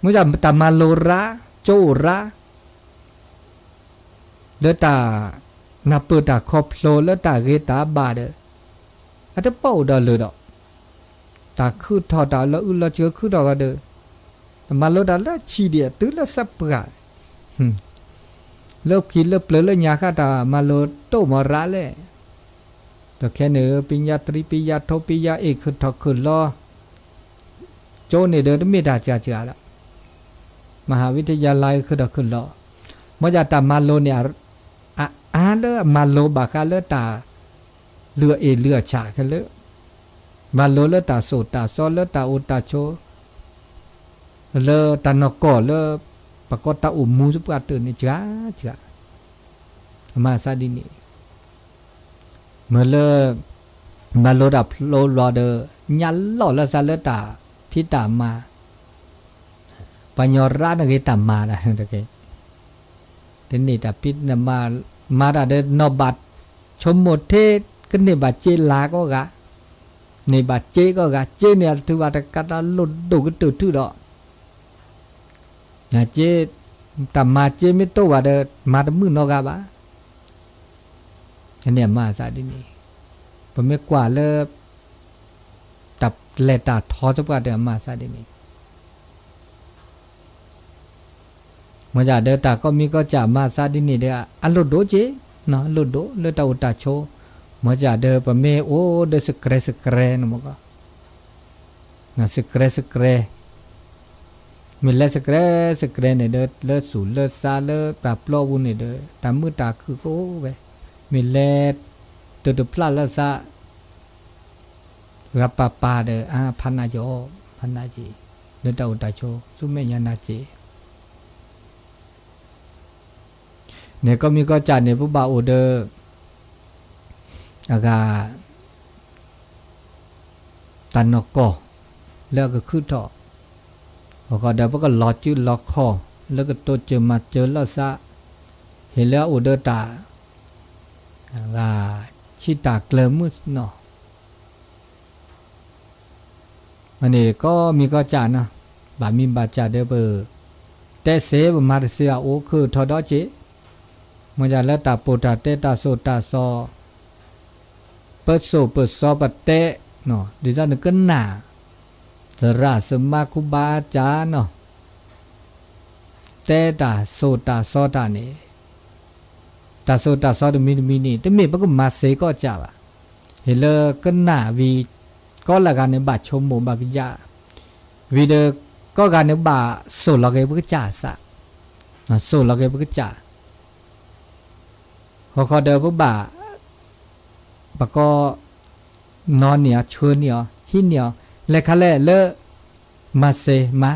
မ့ၢ်တၢ်မၤလိရၣ် ကၠိအိၣ်ရၣ် လၢတၢ် နၢ်ပၢၢ်တၢ်ခီဖျိလၢတၢ်ဂ့ၤတၢ်ဘၣ်ဒီး အတပီၢ်အိၣ်ဒီးလၢာ်ဒီး တၢ်ခုၣ်ထီၣ်တၢ်လၢအုၣ်လီၤစၢၤခုၣ်ထီၣ်ဂီၤဒီး တၢ်မၤလိတၢ်လၢဆံးဒံးတုၤလၢသပှၢ် လၢခံလၢပျၢၤလၢညါဃၣ်တၢ်မၤလိတအိၣ်မၤရၣ်လဲၣ်. တၢ်ခဲန့ၣ် ပညါတြံ ပညါထိ ပညါအ့ၣ် ခုၣ်ထီၣ်ခုၣ်လီၤ ကၠိန့ၣ်ဒီးတမ့ၢ်တၢ်စှၤစှၤဒီး မဟၤဝံထယၤလါ ခုၣ်ထီၣ်ခုၣ်လီၤ မ့ၢ်ဒၣ်တၢ်မၤလိန့ၣ် အအါလၢအမၤလိဘၣ်ဃးလၢတၢ် လုၢ်အအ့ၣ်လုၢ်အဆၣ်ခဲလၢာ်, မၤလိလၢတၢ်စိာ်တၢ်စီလၢတၢ်အိၣ်တၢ်ဆိး လၢတၢ်နီၢ်ကီၢ်လၢ ပှၤကိးတၢ်အိၣ်မူသပှၢ်တၢၢ်န့ၣ် စှၤစှၤ အမၤသးဒ်န့ၣ် မ့ၢ်လၢ မၤလိတၢ်ဖျိဘျီဒီး ညါလီၢ်လၢသးလၢတၢ်ဖံးတၢ်မၤ ပှၤကညီရၣ်န့ၣ်ဂ့ၤတၢ်မၤတၢ်တက့ၢ်, တန့ၢ်တၢ်ဖံးတၢ်မၤ မၤတၢ်ဒီးနီၢ်ဘၣ်ဆိကမိၣ်ထဲ ကန့ၢ်ဘၣ်စ့လါကီၢ်ဂၤ, န့ၢ်ဘၣ်စ့ကီၢ်ဂၤ, စ့န့ၣ်အတထုးဘၣ်တကးတၢ်လိၣ်ဒိၣ်ကတၢၢ်ထူၣ်ဒီး စ့ တၢ်မၤစ့မ့ၢ်တအိၣ်ဘၣ်ဒီး မၤတမုာ်နီတဂၤဘၣ်. န့ၣ်အမၤအသးဒ်န့ၣ်, ပမ့ၢ်ကွၢ်လၢ တၢ်လဲၤတၢ်ထီသပှၢ်တၢၢ်အမၤအသးဒ်န့ၣ်, မ့ၢ်ဒၣ်ဒီးတၢ်ကီၢ်မံကီၢ်စၢ်မၤသးဒ်န့ၣ်ဒီး အလိၣ်ဒိၣ်က့ၤ, အလိၣ်ဒိၣ်လၢတၢ်အိၣ်တၢ်ဆိး, မ့ၢ်ဒၣ်ဒီးပမ့ၢ်အိၣ်ဒီးစကြဲစကြဲန့ၣ်မ့ၢ်ကီး, စကြဲစကြဲ, မ့ၢ်လဲၤစကြဲစကြဲန့ၣ်ဒီး လၢသူၣ်လၢသးလၢတၢ်ပျီပူၤန့ၣ်ဒီး တၢ်မုာ်တၢ်ခုၣ်ကအိၣ်ဝဲ, မ့ၢ်လဲၤ တုၤတဖျၢၣ်လၢသး ဂၤပၤပၤဒီး အါ ဖးနးက့ၤအီၤ, ဖးနးက့ၤ, လၢတၢ်အိၣ်တၢ်ဆိး ဆူမဲာ်ညါနၤက့ၤ န့ၣ်ကီၢ်မံကီၢ်စၢ်န့ၣ် ပဘၣ်အိၣ်ဒီး အဂၤ တၢ်နီၢ်ကီၢ် လၢအကခုၣ်ထီၣ်, အဃိဒီးပကလီၤစုလီၤခီၣ် လၢကတိၤစၢၤမၤစၢၤလိာ်သး, ဟ့ၣ်လၢအအိၣ်ဒီးတၢ် ဂၤ ဆံတၢ်ကျၢၤမုၢ်နီၢ် အန့ၣ်ကီၢ်မံကီၢ်စၢ်နီၤ, ဘၣ်မံဘၣ်စၢ်ဒီးပ တဲစ့ပမၤတစ့ဘၣ် အိၣ်ခုၣ်ထီၣ်ဒီးက့ၤ, မ့ၢ်ဒၣ်လၢတၢ်ပိာ်တၢ်တဲတၢ်စိာ်တၢ်စီၤ, ပစိာ်ပစီပတဲ, ဒ်သိးနကနၣ်, သရၣ်သမါခူဘါအစၢ်နီၤ, တဲတၢ်စိာ်တၢ်စီတၢ်န့ၣ် တၢ်စိာ်တၢ်စီတမံၤတမံၤန့ၣ် တမ့ၢ်ပကမၤစ့ကီၢ်စၢ်ဘၣ်. ဟ့ၣ်လၢကနၣ်ဝံၤ ကိးလၢဂၤန့ၣ်ဘၣ်ဆိကမိၣ်ဘၣ်ကယၢ်, ဝံၤဒီး ကိးဂၤန့ၣ်ဘၣ်စိာ်လီၤက့ၤပကစၢ်အသး, စိာ်လီၤက့ၤပကစၢ် ဃီဃီဒီးပဘၣ် ပကိး နီၢ်န့ၢ်အီၤ ဆှၢန့ၢ်အီၤ ဟံးန့ၢ်အီၤ လဲၤခါလဲၣ်လၢ မၤစ့မၤ,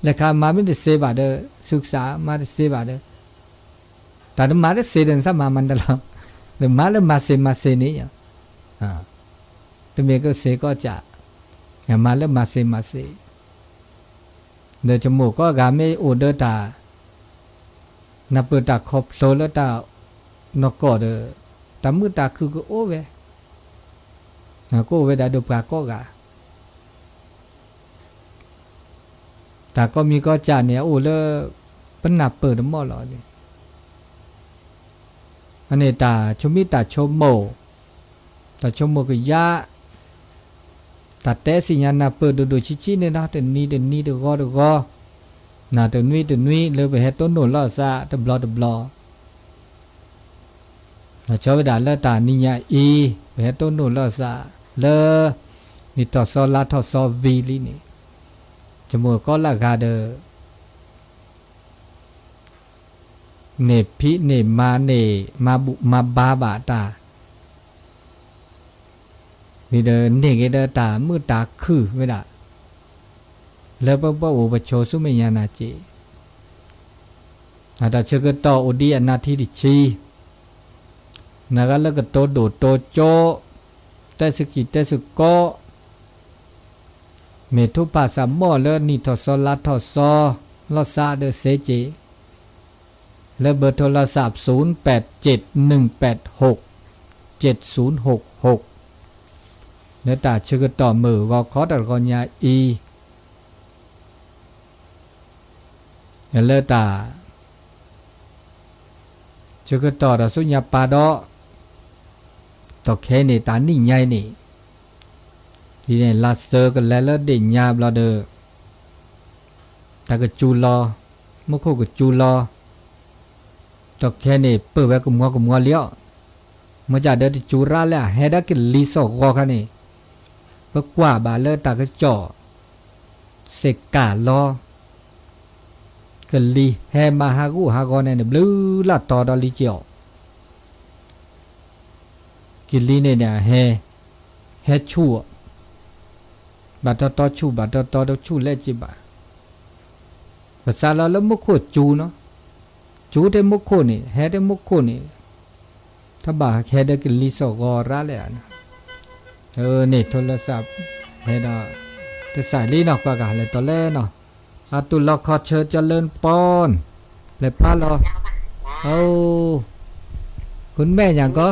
လဲၤခါမၤမ့ၢ်တစ့ဘၣ်ဒီး စူးစမ်း မၤတစ့ဘၣ်ဒီး တၢ်တမၤတစ့ဒီးနသးမၤမၤတလီၤ, ဒီးမၤလၢမၤစ့မၤစ့န့ၣ်, တမ့ၢ်ကစ့ကီၢ်စၢ်, မၤလၢမၤစ့မၤစ့ ဒီးဆိကမိၣ်ကိးဂၤမ့ၢ်အိၣ်ဒီးတၢ် နၢ်ပၢၢ်တၢ်ခီဖျိလၢတၢ်နီၢ်ကီၢ်ဒီး တၢ်မုာ်တၢ်ခုၣ်ကအိၣ်ဝဲ, ကအိၣ်ဝဲဒၣ်ဒီးပှၤကိးဂၤ, တၢ်ကီၢ်မံၤကီၢ်စၢ်န့ၣ် အအိၣ်လၢ ပနၢ်ပၢၢ်တမီၢ်လီၤန့ၣ်, အန့ၣ်တၢ်ဆိမိၣ်တၢ်ဆိကမိၣ်, တၢ်ဆိကမိၣ်ကယၢ်, တၢ်တဲသ့ၣ်ညါနၢ်ပၢၢ်ဒိၣ်ဒိၣ်ဆံးဆံးန့ၣ်ဒီး တနံၤတနံၤတဂီၤတဂီၤ, နတနွံတနွံလၢပဟဲတိၢ်နီၣ်လိာ်သးတဘျီတဘျီ ဆီဝဲဒၣ်လၢတၢ်နံၤညါအံၤ ပဟဲတိၢ်နီၣ်လိာ်သးလၢ နံၣ်ထီၣ်စီလါထီၣ်စီဝံၤလံန့ၣ်, ဆိကမိၣ်ကိးလၢဂၤဒီး န့ၢ်ဖံးန့ၢ်မၤန့ၢ် မၤဘူၣ်မၤဘါဘၣ်တၢ် ဝံၤဒီးန့ၢ်က့ၤဒီးတၢ်မုာ်တၢ်ခုၣ်ဝဲဒၣ် လၢပပအိၣ်ပဆိးဆူမဲာ်ညါနၤစ့ၢ်, တၢ်ဆၢကတီၢ်အိၣ်ဒံးအနၢ်ထံတဆံ, နဂၤလၢကတိၤဒိၣ်တိၤကၠိ, တဲစကံၢ်တဲစကီး, မ့ၢ်ထိၣ်ဖးစၢ်မီၢ်လၢနံၣ်ထီၣ်စီလါထီၣ်စီ လီၤစၢ်ဒီးစ့ၢ်ကီး လၢဘၢၣ်ထိၣ်လီၤစၢ် သုၣ်ပျဲၢ်စ့ၣ်ပျဲၢ် ၸဵတ်းသုၣ်ပျဲၢ် ၸဵတ်းသုၣ်ပျဲၢ် လၢတၢ်ဆၢကတီၢ်မုၢ်ဂီၤခီတၢ်တဂီၤညါအံၤ, လၢတၢ် ဆၢကတီၢ်ဒီးဆူညါပၢ်ဒီး, ဒီးခဲအံၤန့ၣ် တၢ်နံၣ်ညါအံၤန့ၣ်, ဒ်န့ၣ် လါစၢကလဲၤလၢဒ့ၣ်ညါဘျီဒီး, တၢ်ကစူၤလီၤ, မူခိၣ်ကစူၤလီၤ, ဒီးခဲအံၤန့ၣ် ပၢၢ်ဝဲကမီကမီလံအီၤ, မ့ၢ်ကဒီးတစူၤရၣ်လၢအဟဲဒၣ်ကလံၤစိးဂီၤခါန့ၣ်, ပကွၢ်ဘၣ်လၢတၢ်ကစီၣ် စ့ၢ်ကၢ်လီၤ ကလံၤဟဲမၤဟးဂူာ်ဟးဂီၤန့ၣ်န့ၣ် ဘျုးလၢတီၤဒီးလံက့ၤအီၤ, ကလံၤန့ၣ်န့ၣ် ဟဲ, ဟဲဆူၣ်အီၤ, ဘၣ်တီတီဆူၣ် ဘၣ်တီတီတဆူၣ်လဲၣ်က့ၤဘၣ်, ပစးလီၤလၢမူခိၣ်စူၤနီၤ, စူၤထဲမူခိၣ်န့ၣ် ဟဲထဲမူခိၣ်န့ၣ် တဘၣ်ဟဲဒီးကလံၤစိးဂီၤရၣ်လဲၣ်ဧါန့ၣ်, န့ၣ်ထိၣ်လီၤစၢ် ဟဲဒီး တစးလံနီၤ ကွၢ်ကလဲၤတီၤလဲၣ်နီၤ, အတူၢ်လီၤခီဆၢကၠီလၢပီၢ်, လဲၤဖျါလီၤ, အိ, คุณแม่หยังก็,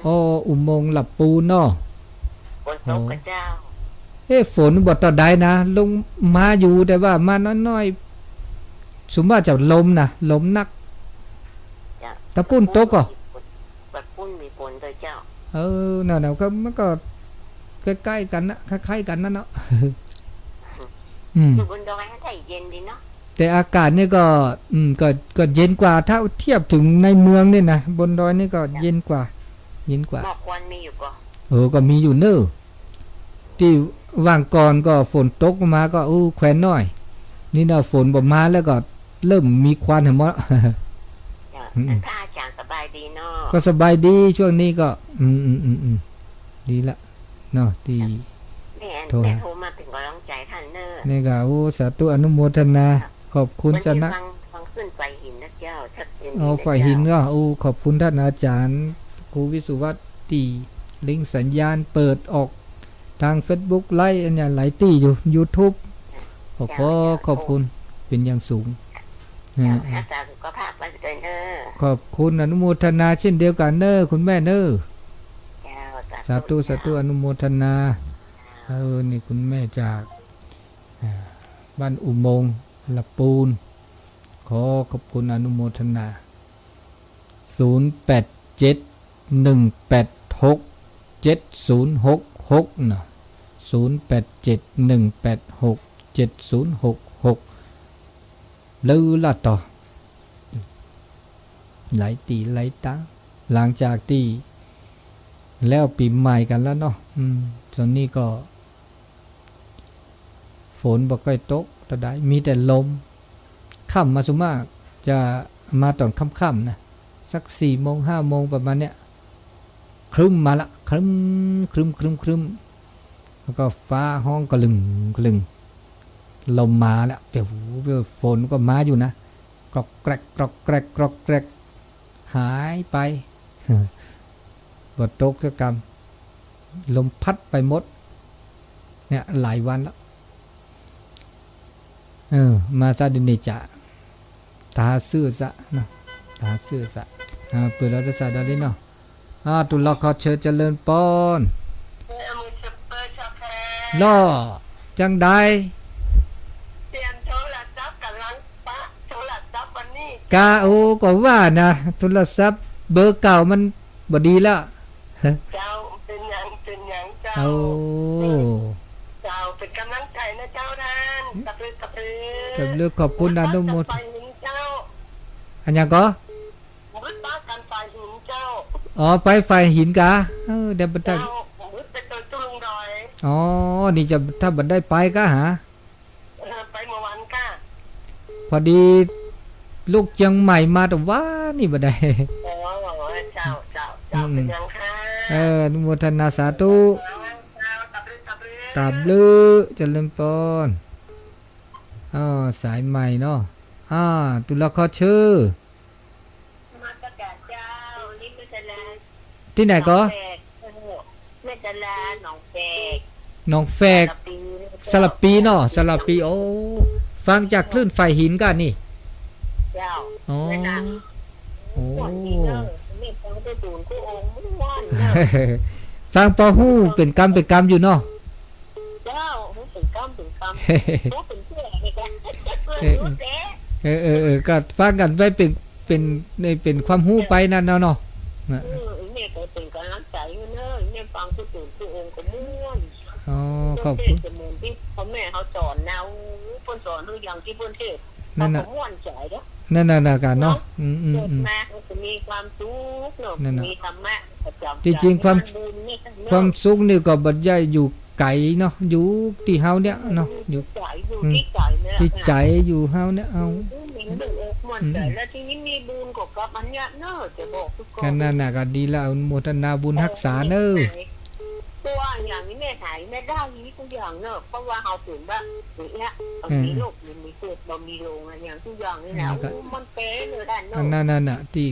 อ๋อ อุโมงค์หลักปูนเนาะ, เอ๊ะ ฝนบอกตอนใดนะ ลงมาอยู่แต่ว่ามาน้อยๆ ส่วนมากจะลมนะ ลมหนัก ตะปูนตกก่อ เออ นั่นน่ะ ก็ มันก็ใกล้ๆ กันนะ คล้ายๆ กันนั่นเนาะ อืม อยู่บนดอยน่าจะเย็นดีเนาะ แต่อากาศนี่ก็ อืม ก็ ก็เย็นกว่าถ้าเทียบถึงในเมืองนี่นะ บนดอยนี่ก็เย็นกว่า เย็นกว่า หมอกควันมีอยู่ก่อ เออ ก็มีอยู่เนอะ ที่วันก่อนก็ฝนตกมาก็ อู้ แควนน้อย นี่นะ ฝนบ่มาแล้วก็เริ่มมีควันเห็นบ่ เจ้า อืม ท่านอาจารย์สบายดีเนาะ ก็สบายดีช่วงนี้ก็ อืม อืม อืม อืม ดีละ เนาะ ที่ แม่ โทรหา แม่โทรมาเป็นกำลังใจท่านเนอะ นี่ก็ โอ้ สาธุอนุโมทนา ขอบคุณ วันนี้ จ้ะนะ ฟัง ฟังขึ้นฝ่ายหินนะเจ้า ชัดเจนดีนะเจ้า อ๋อ ฝ่ายหินก็ โอ้ ขอบคุณท่านอาจารย์ ครูวิสุวัตน์ ที่ลิงก์สัญญาณเปิดออกทาง Facebook Live อันเนี้ยหลายที่อยู่ YouTube ขอ เจ้า ขอ เจ้า ขอบคุณ โอ้ เป็นอย่างสูง เจ้า นะ รักษาสุขภาพไว้ด้วยเนอะ ขอบคุณอนุโมทนาเช่นเดียวกันเนอะคุณแม่เนอะ เจ้า สาธุ สาธุ สาธุ เจ้า อนุโมทนา เออ นี่คุณแม่จาก อ่า บ้านอุโมงค์ ละปูน ขอขอบคุณอนุโมทนา ศูนย์แปดเจ็ด หนึ่งแปดหก เจ็ดศูนย์หกหก เนาะ ศูนย์แปดเจ็ด หนึ่งแปดหก เจ็ดศูนย์หกหก บลือละต่อ หลายตี้หลายตา หลังจากที่แล้วปีใหม่กันแล้วเนาะ อืม ตอนนี้ก็ ฝนบ่ค่อยตกเท่าใด มีแต่ลม ค่ำมาส่วนมากจะมาตอนค่ำๆนะ สักสี่โมงห้าโมงประมาณเนี้ย ครึ้มมาละ ครึ้ม ครึ้ม ครึ้ม ครึ้ม แล้วก็ฟ้าฮ้องกระลึง กระลึง ลมมาละ เปียว เปียว ฝนก็มาอยู่นะ กรอกแกรก กรอกแกรก กรอกแกรก หายไป บ่ตกสักกำ ลมพัดไปหมด เนี่ย หลายวันแล้ว เออ มาซะเดี๋ยวนี้จ้ะ ตาซื่อซะเนาะ ตาซื่อซะ อ่า เปิดแล้วจะสาดอลลี่เนาะ อ่า ตุลาขอเชิญเจริญปอน เออ มือซุปเปอร์ช็อปแพร เนาะ จังใด เปลี่ยนโทรศัพท์กำลังปะโทรศัพท์วันนี้ กะ โอ้ ก็ว่านะ โทรศัพท์เบอร์เก่ามันบ่ดีแล้ว เจ้า เป็นหยัง เป็นหยังเจ้า โอ้ เจ้า เป็นกำลังใจนะเจ้าท่าน ตะพรึกตะพรึก ตะพรึก ขอบคุณอนุโมทนา ฝ่ายหญิงเจ้า อันหยังก็ บึดบ้ากันฝ่ายหญิงเจ้า อ๋อ ไปฝ่ายหินกะ เออ เดี๋ยวบ่ได้ เจ้า บึดไปเจอจุลุงดอย อ๋อ นี่จะ ถ้าบ่ได้ไปกะหา เออ ไปเมื่อวานค่ะ พอดี ลูกเชียงใหม่มาแต่วานนี่บ่ได้ อ๋อ เจ้า เจ้า เจ้า อืม เป็นหยังคะ เออ อนุโมทนาสาธุ เจ้า ตาบลือ ตาบลือ เจริญปอน อ๋อ สายใหม่เนาะ อ่า ตุลาขอชื่อ มาประกาศเจ้า ลิเมตลา ที่ไหนก็ หนองแฝก เออ เมตลา หนองแฝก หนองแฝก สารปี สารปีเนาะ สารปี โอ้ ฟังจากคลื่นฝ่ายหินก่อนนี่ เจ้า อ๋อ เวลา โอ้ ม่วนดีเนอะ แม่ฟังแต่ตูนคู่องค์ม่วนเนอะ ฟังปอฮู้เป็นกำเป็นกำอยู่เนาะ เจ้า ฮู้เป็นกำเป็นกำ ฮู้เป็นเพื่อนเลยจ้ะ เออ รู้แท้ เออ เออ เออ ก็ฟังกันไปเป็น เป็น ใน เป็นความฮู้ไปนั่นเนาะ นะ เออ แม่ก็เป็นกำลังใจอยู่เนอะ แม่ฟังผู้ตูนคู่องค์ก็ม่วน อ๋อ ขอบคุณ เทศน์เหมือนที่พ่อแม่เขาสอนนะ โอ้ เพิ่นสอนทุกอย่างที่เพิ่นเทศน์ นั่นน่ะ เขาก็ม่วนใจเด้อ นั่นน่ะ น่ะกันเนาะ เนาะ อืม อืม เกิด อืม มาก็จะมีความสุขเนาะ นั่นน่ะ มีธรรมะประจำใจ ที่จริงความ มีบุญเนี่ยเนาะ ความสุขนี่ก็บ่ได้อยู่ไกลเนาะ อยู่ที่เฮาเนี่ยเนาะ อยู่ อยู่ใจ อยู่ อืม ที่ใจเนี่ยแหละ ที่ใจอยู่เฮาเนี่ย เอา อืม มีเรื่องอกม่วนใจ อืม แล้วที่นี่มีบุญก็กลับมาเนี่ยเนอะ จะบอกทุกคน นั่นน่ะ ก็ดีแล้ว อนุโมทนาบุญฮักษาเนอะ ตัวอย่างนี้แม่หายแม่ได้นี้ทุกอย่างเนอะ เพราะว่าเขาถึงว่าอย่างเงี้ย บางที อืม โรคมันมีเกิด บางทีลงอะไรอย่างทุกอย่างนี่นะ นั่นก็ โอ้ มันเป๊ะเลยด้านเนอะ อันนั้นน่ะ ที่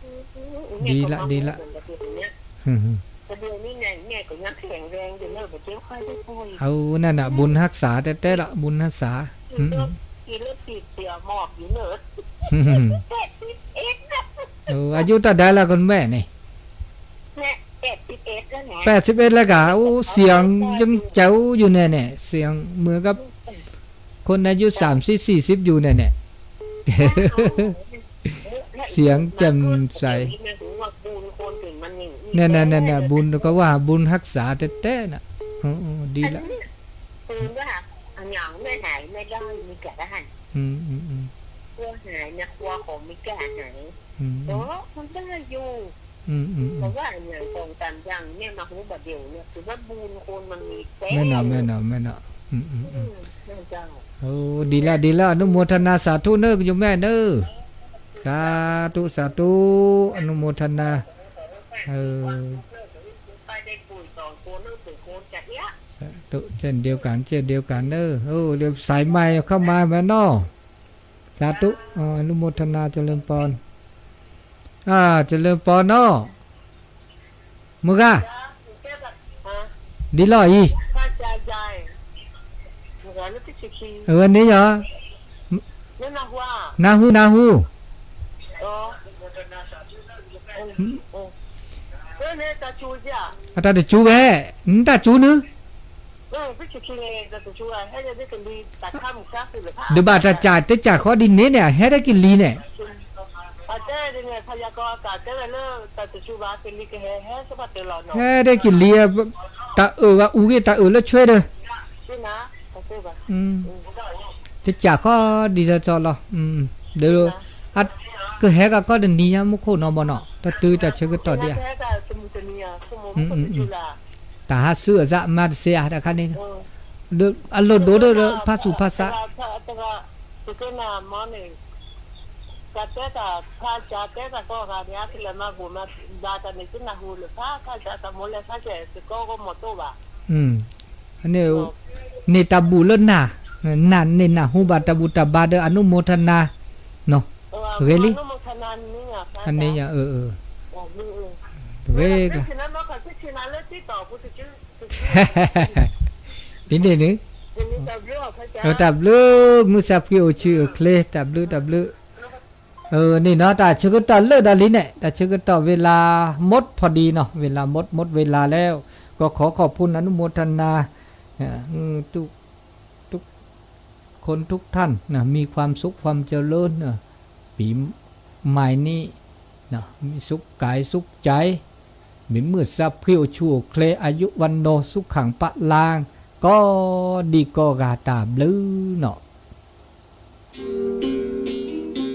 อืม อืม อืม ดีละ แม่ก็มา ดีละ เหมือนกับอย่างเงี้ย อืม แต่เดี๋ยวนี้เนี่ย แม่ก็ยังแข็งแรงอยู่เนอะ บ่เจ็บไข้ได้ป่วย เอา นั่นน่ะ บุญฮักษาแต๊ๆละ บุญฮักษา อืม อืม กินแล้วติดเสียหมอบอยู่เนอะ อืม แปดสิบเอ็ดนะ เออ อายุเท่าใดแล้วคุณแม่นี่ เนี่ย แปดสิบเอ็ดแล้วนะ แปดสิบเอ็ดแล้วกะ โอ้ เสียงยังแจ๋วอยู่เนี่ย เนี่ย เสียงเหมือนกับคนอายุสามสิบ สี่สิบอยู่เนี่ย เนี่ย เสียงแจ่มใส เนี่ย เนี่ย เนี่ย เนี่ย บุญก็ว่าบุญฮักษาแต๊ๆน่ะ เออ เออ ดีละ อันนี้ คือว่า မ့ၢ်ဒၣ်မ့ၢ်ကၣ်တၢ်ဟါန့ၣ်, ကွၢ်ဟါန့ၣ် ကွၢ်ဃီမ့ၢ်ကၣ်ဟါန့ၣ်, ဒီးမ့ၢ်ဒၣ်ယိၤ, ပဝဲအညါကီၢ်တၢ်မ့ၢ်န့ၣ် မၤဟူဘၣ်ဒဲးအိၣ်န့ၣ် သုဘၣ်ဘူနဃိမ့ၢ်တဲ, မ့ၢ်နီၤ မ့ၢ်နီၤ မ့ၢ်နီၤ, ဒ်လၢ ဒ်လၢ အနုမောทนา စၤထူၣ်န့ၣ် ကယိၤမဲာ်န့ၣ်, စၤထူၣ် စၤထူၣ် အနုမောทนา, เช่นเดียวกัน เช่นเดียวกัน เนอะ โอ้ เดี๋ยวสายใหม่เข้ามาไหมเนาะ สาธุ เอ่อ อนุโมทนา เจริญพร อ่า เจริญพร เนาะ မုၢ်ဂၤ, ဒ်လီၤအံၤ, အဝဲန့ၣ်ယီၤ, နၢ်ဟူ နၢ်ဟူ, အတၢ်တစူဝဲ, နတၢ်စူနုၢ်, ဒုးဘၣ်တၢ်စၢ်တစၢ်ဃီဒ်န့ၣ်န့ၣ် အဟဲဒၣ်က့ၤလံန့ၣ် ဟဲဒၣ်က့ၤလံ, တၢ်အၢၣ်ဝဲအူဂ့ၤ တၢ်အၢၣ်လၢဆွဲဒီး, တစၢ်ဃီဒ်သိးသိးလီၤ, ဒီး, ကဟဲကီးကီးတနံၤညါမူခိၣ်နီၤဘီနီၤ တတုၤတၢ်ဆၢကတီၢ်ဒံးဧါ, တၢ်ဟးဆူအစၢ်မၤတစဲးဧါ တခါန့ၣ်, အလိၣ်ဒိၣ်ဒိၣ်ဒီး ဖးဆူၣ်ဖးဆး တကနၣ်မ့ၢ်န့ၣ်, တၢ်တဲတၢ်ဖးစၢ်တဲတၢ်ကီၢ်ဂၤန့ၣ် အကလဲၤမၤဘူၣ်မၤဘါတၢ်န့ၣ် ကနၢ်ဟူလၢဖး ဖးစၢ်တၢ်မိၢ်လဲၤဖးစၢ် သကိးကမီၤတိၢ်ဘၣ်, န့ၣ်တၢ်ဘူၣ်လၢနၤ, နၤန့ၣ်နၢ်ဟူဘၣ်တၢ်ဘူၣ်တၢ်ဘါဒီး အနုမောทนา, နီၤ, ဂ့ၤလံ, အန့ၣ်ညါ, အၢ, တဝဲကျါ ဒ်န့ၣ်န့ၣ်, တၢ်ဘျုး မုၢ်ဆါဖှံအိၣ်ဆူၣ်အိၣ်ချ့ တၢ်ဘျုး တၢ်ဘျုး, န့ၣ်နီၤ တၢ်ဆၢကတီၢ်လၢာ်ဒီးလံန့ၣ် တၢ်ဆၢကတီၢ်ဝ့လး မူတ်းဖီဒံးနီၤ ဝ့လး မူတ်း မူတ်းဝ့လးလၢ ก็ขอขอบคุณอนุโมทนา ทุก ทุกคนทุกท่านนะ มีความสุขความเจริญนะ ปีใหม่นี้นะ มีสุขกายสุขใจ မ့ၢ်မုၢ်ဆါဖှံအိၣ်ဆူၣ်အိၣ်ချ့ อายุวัณโณ สุขังพลัง ကိးဒံကိးဂၤ တၢ်ဘျုးနီၤ.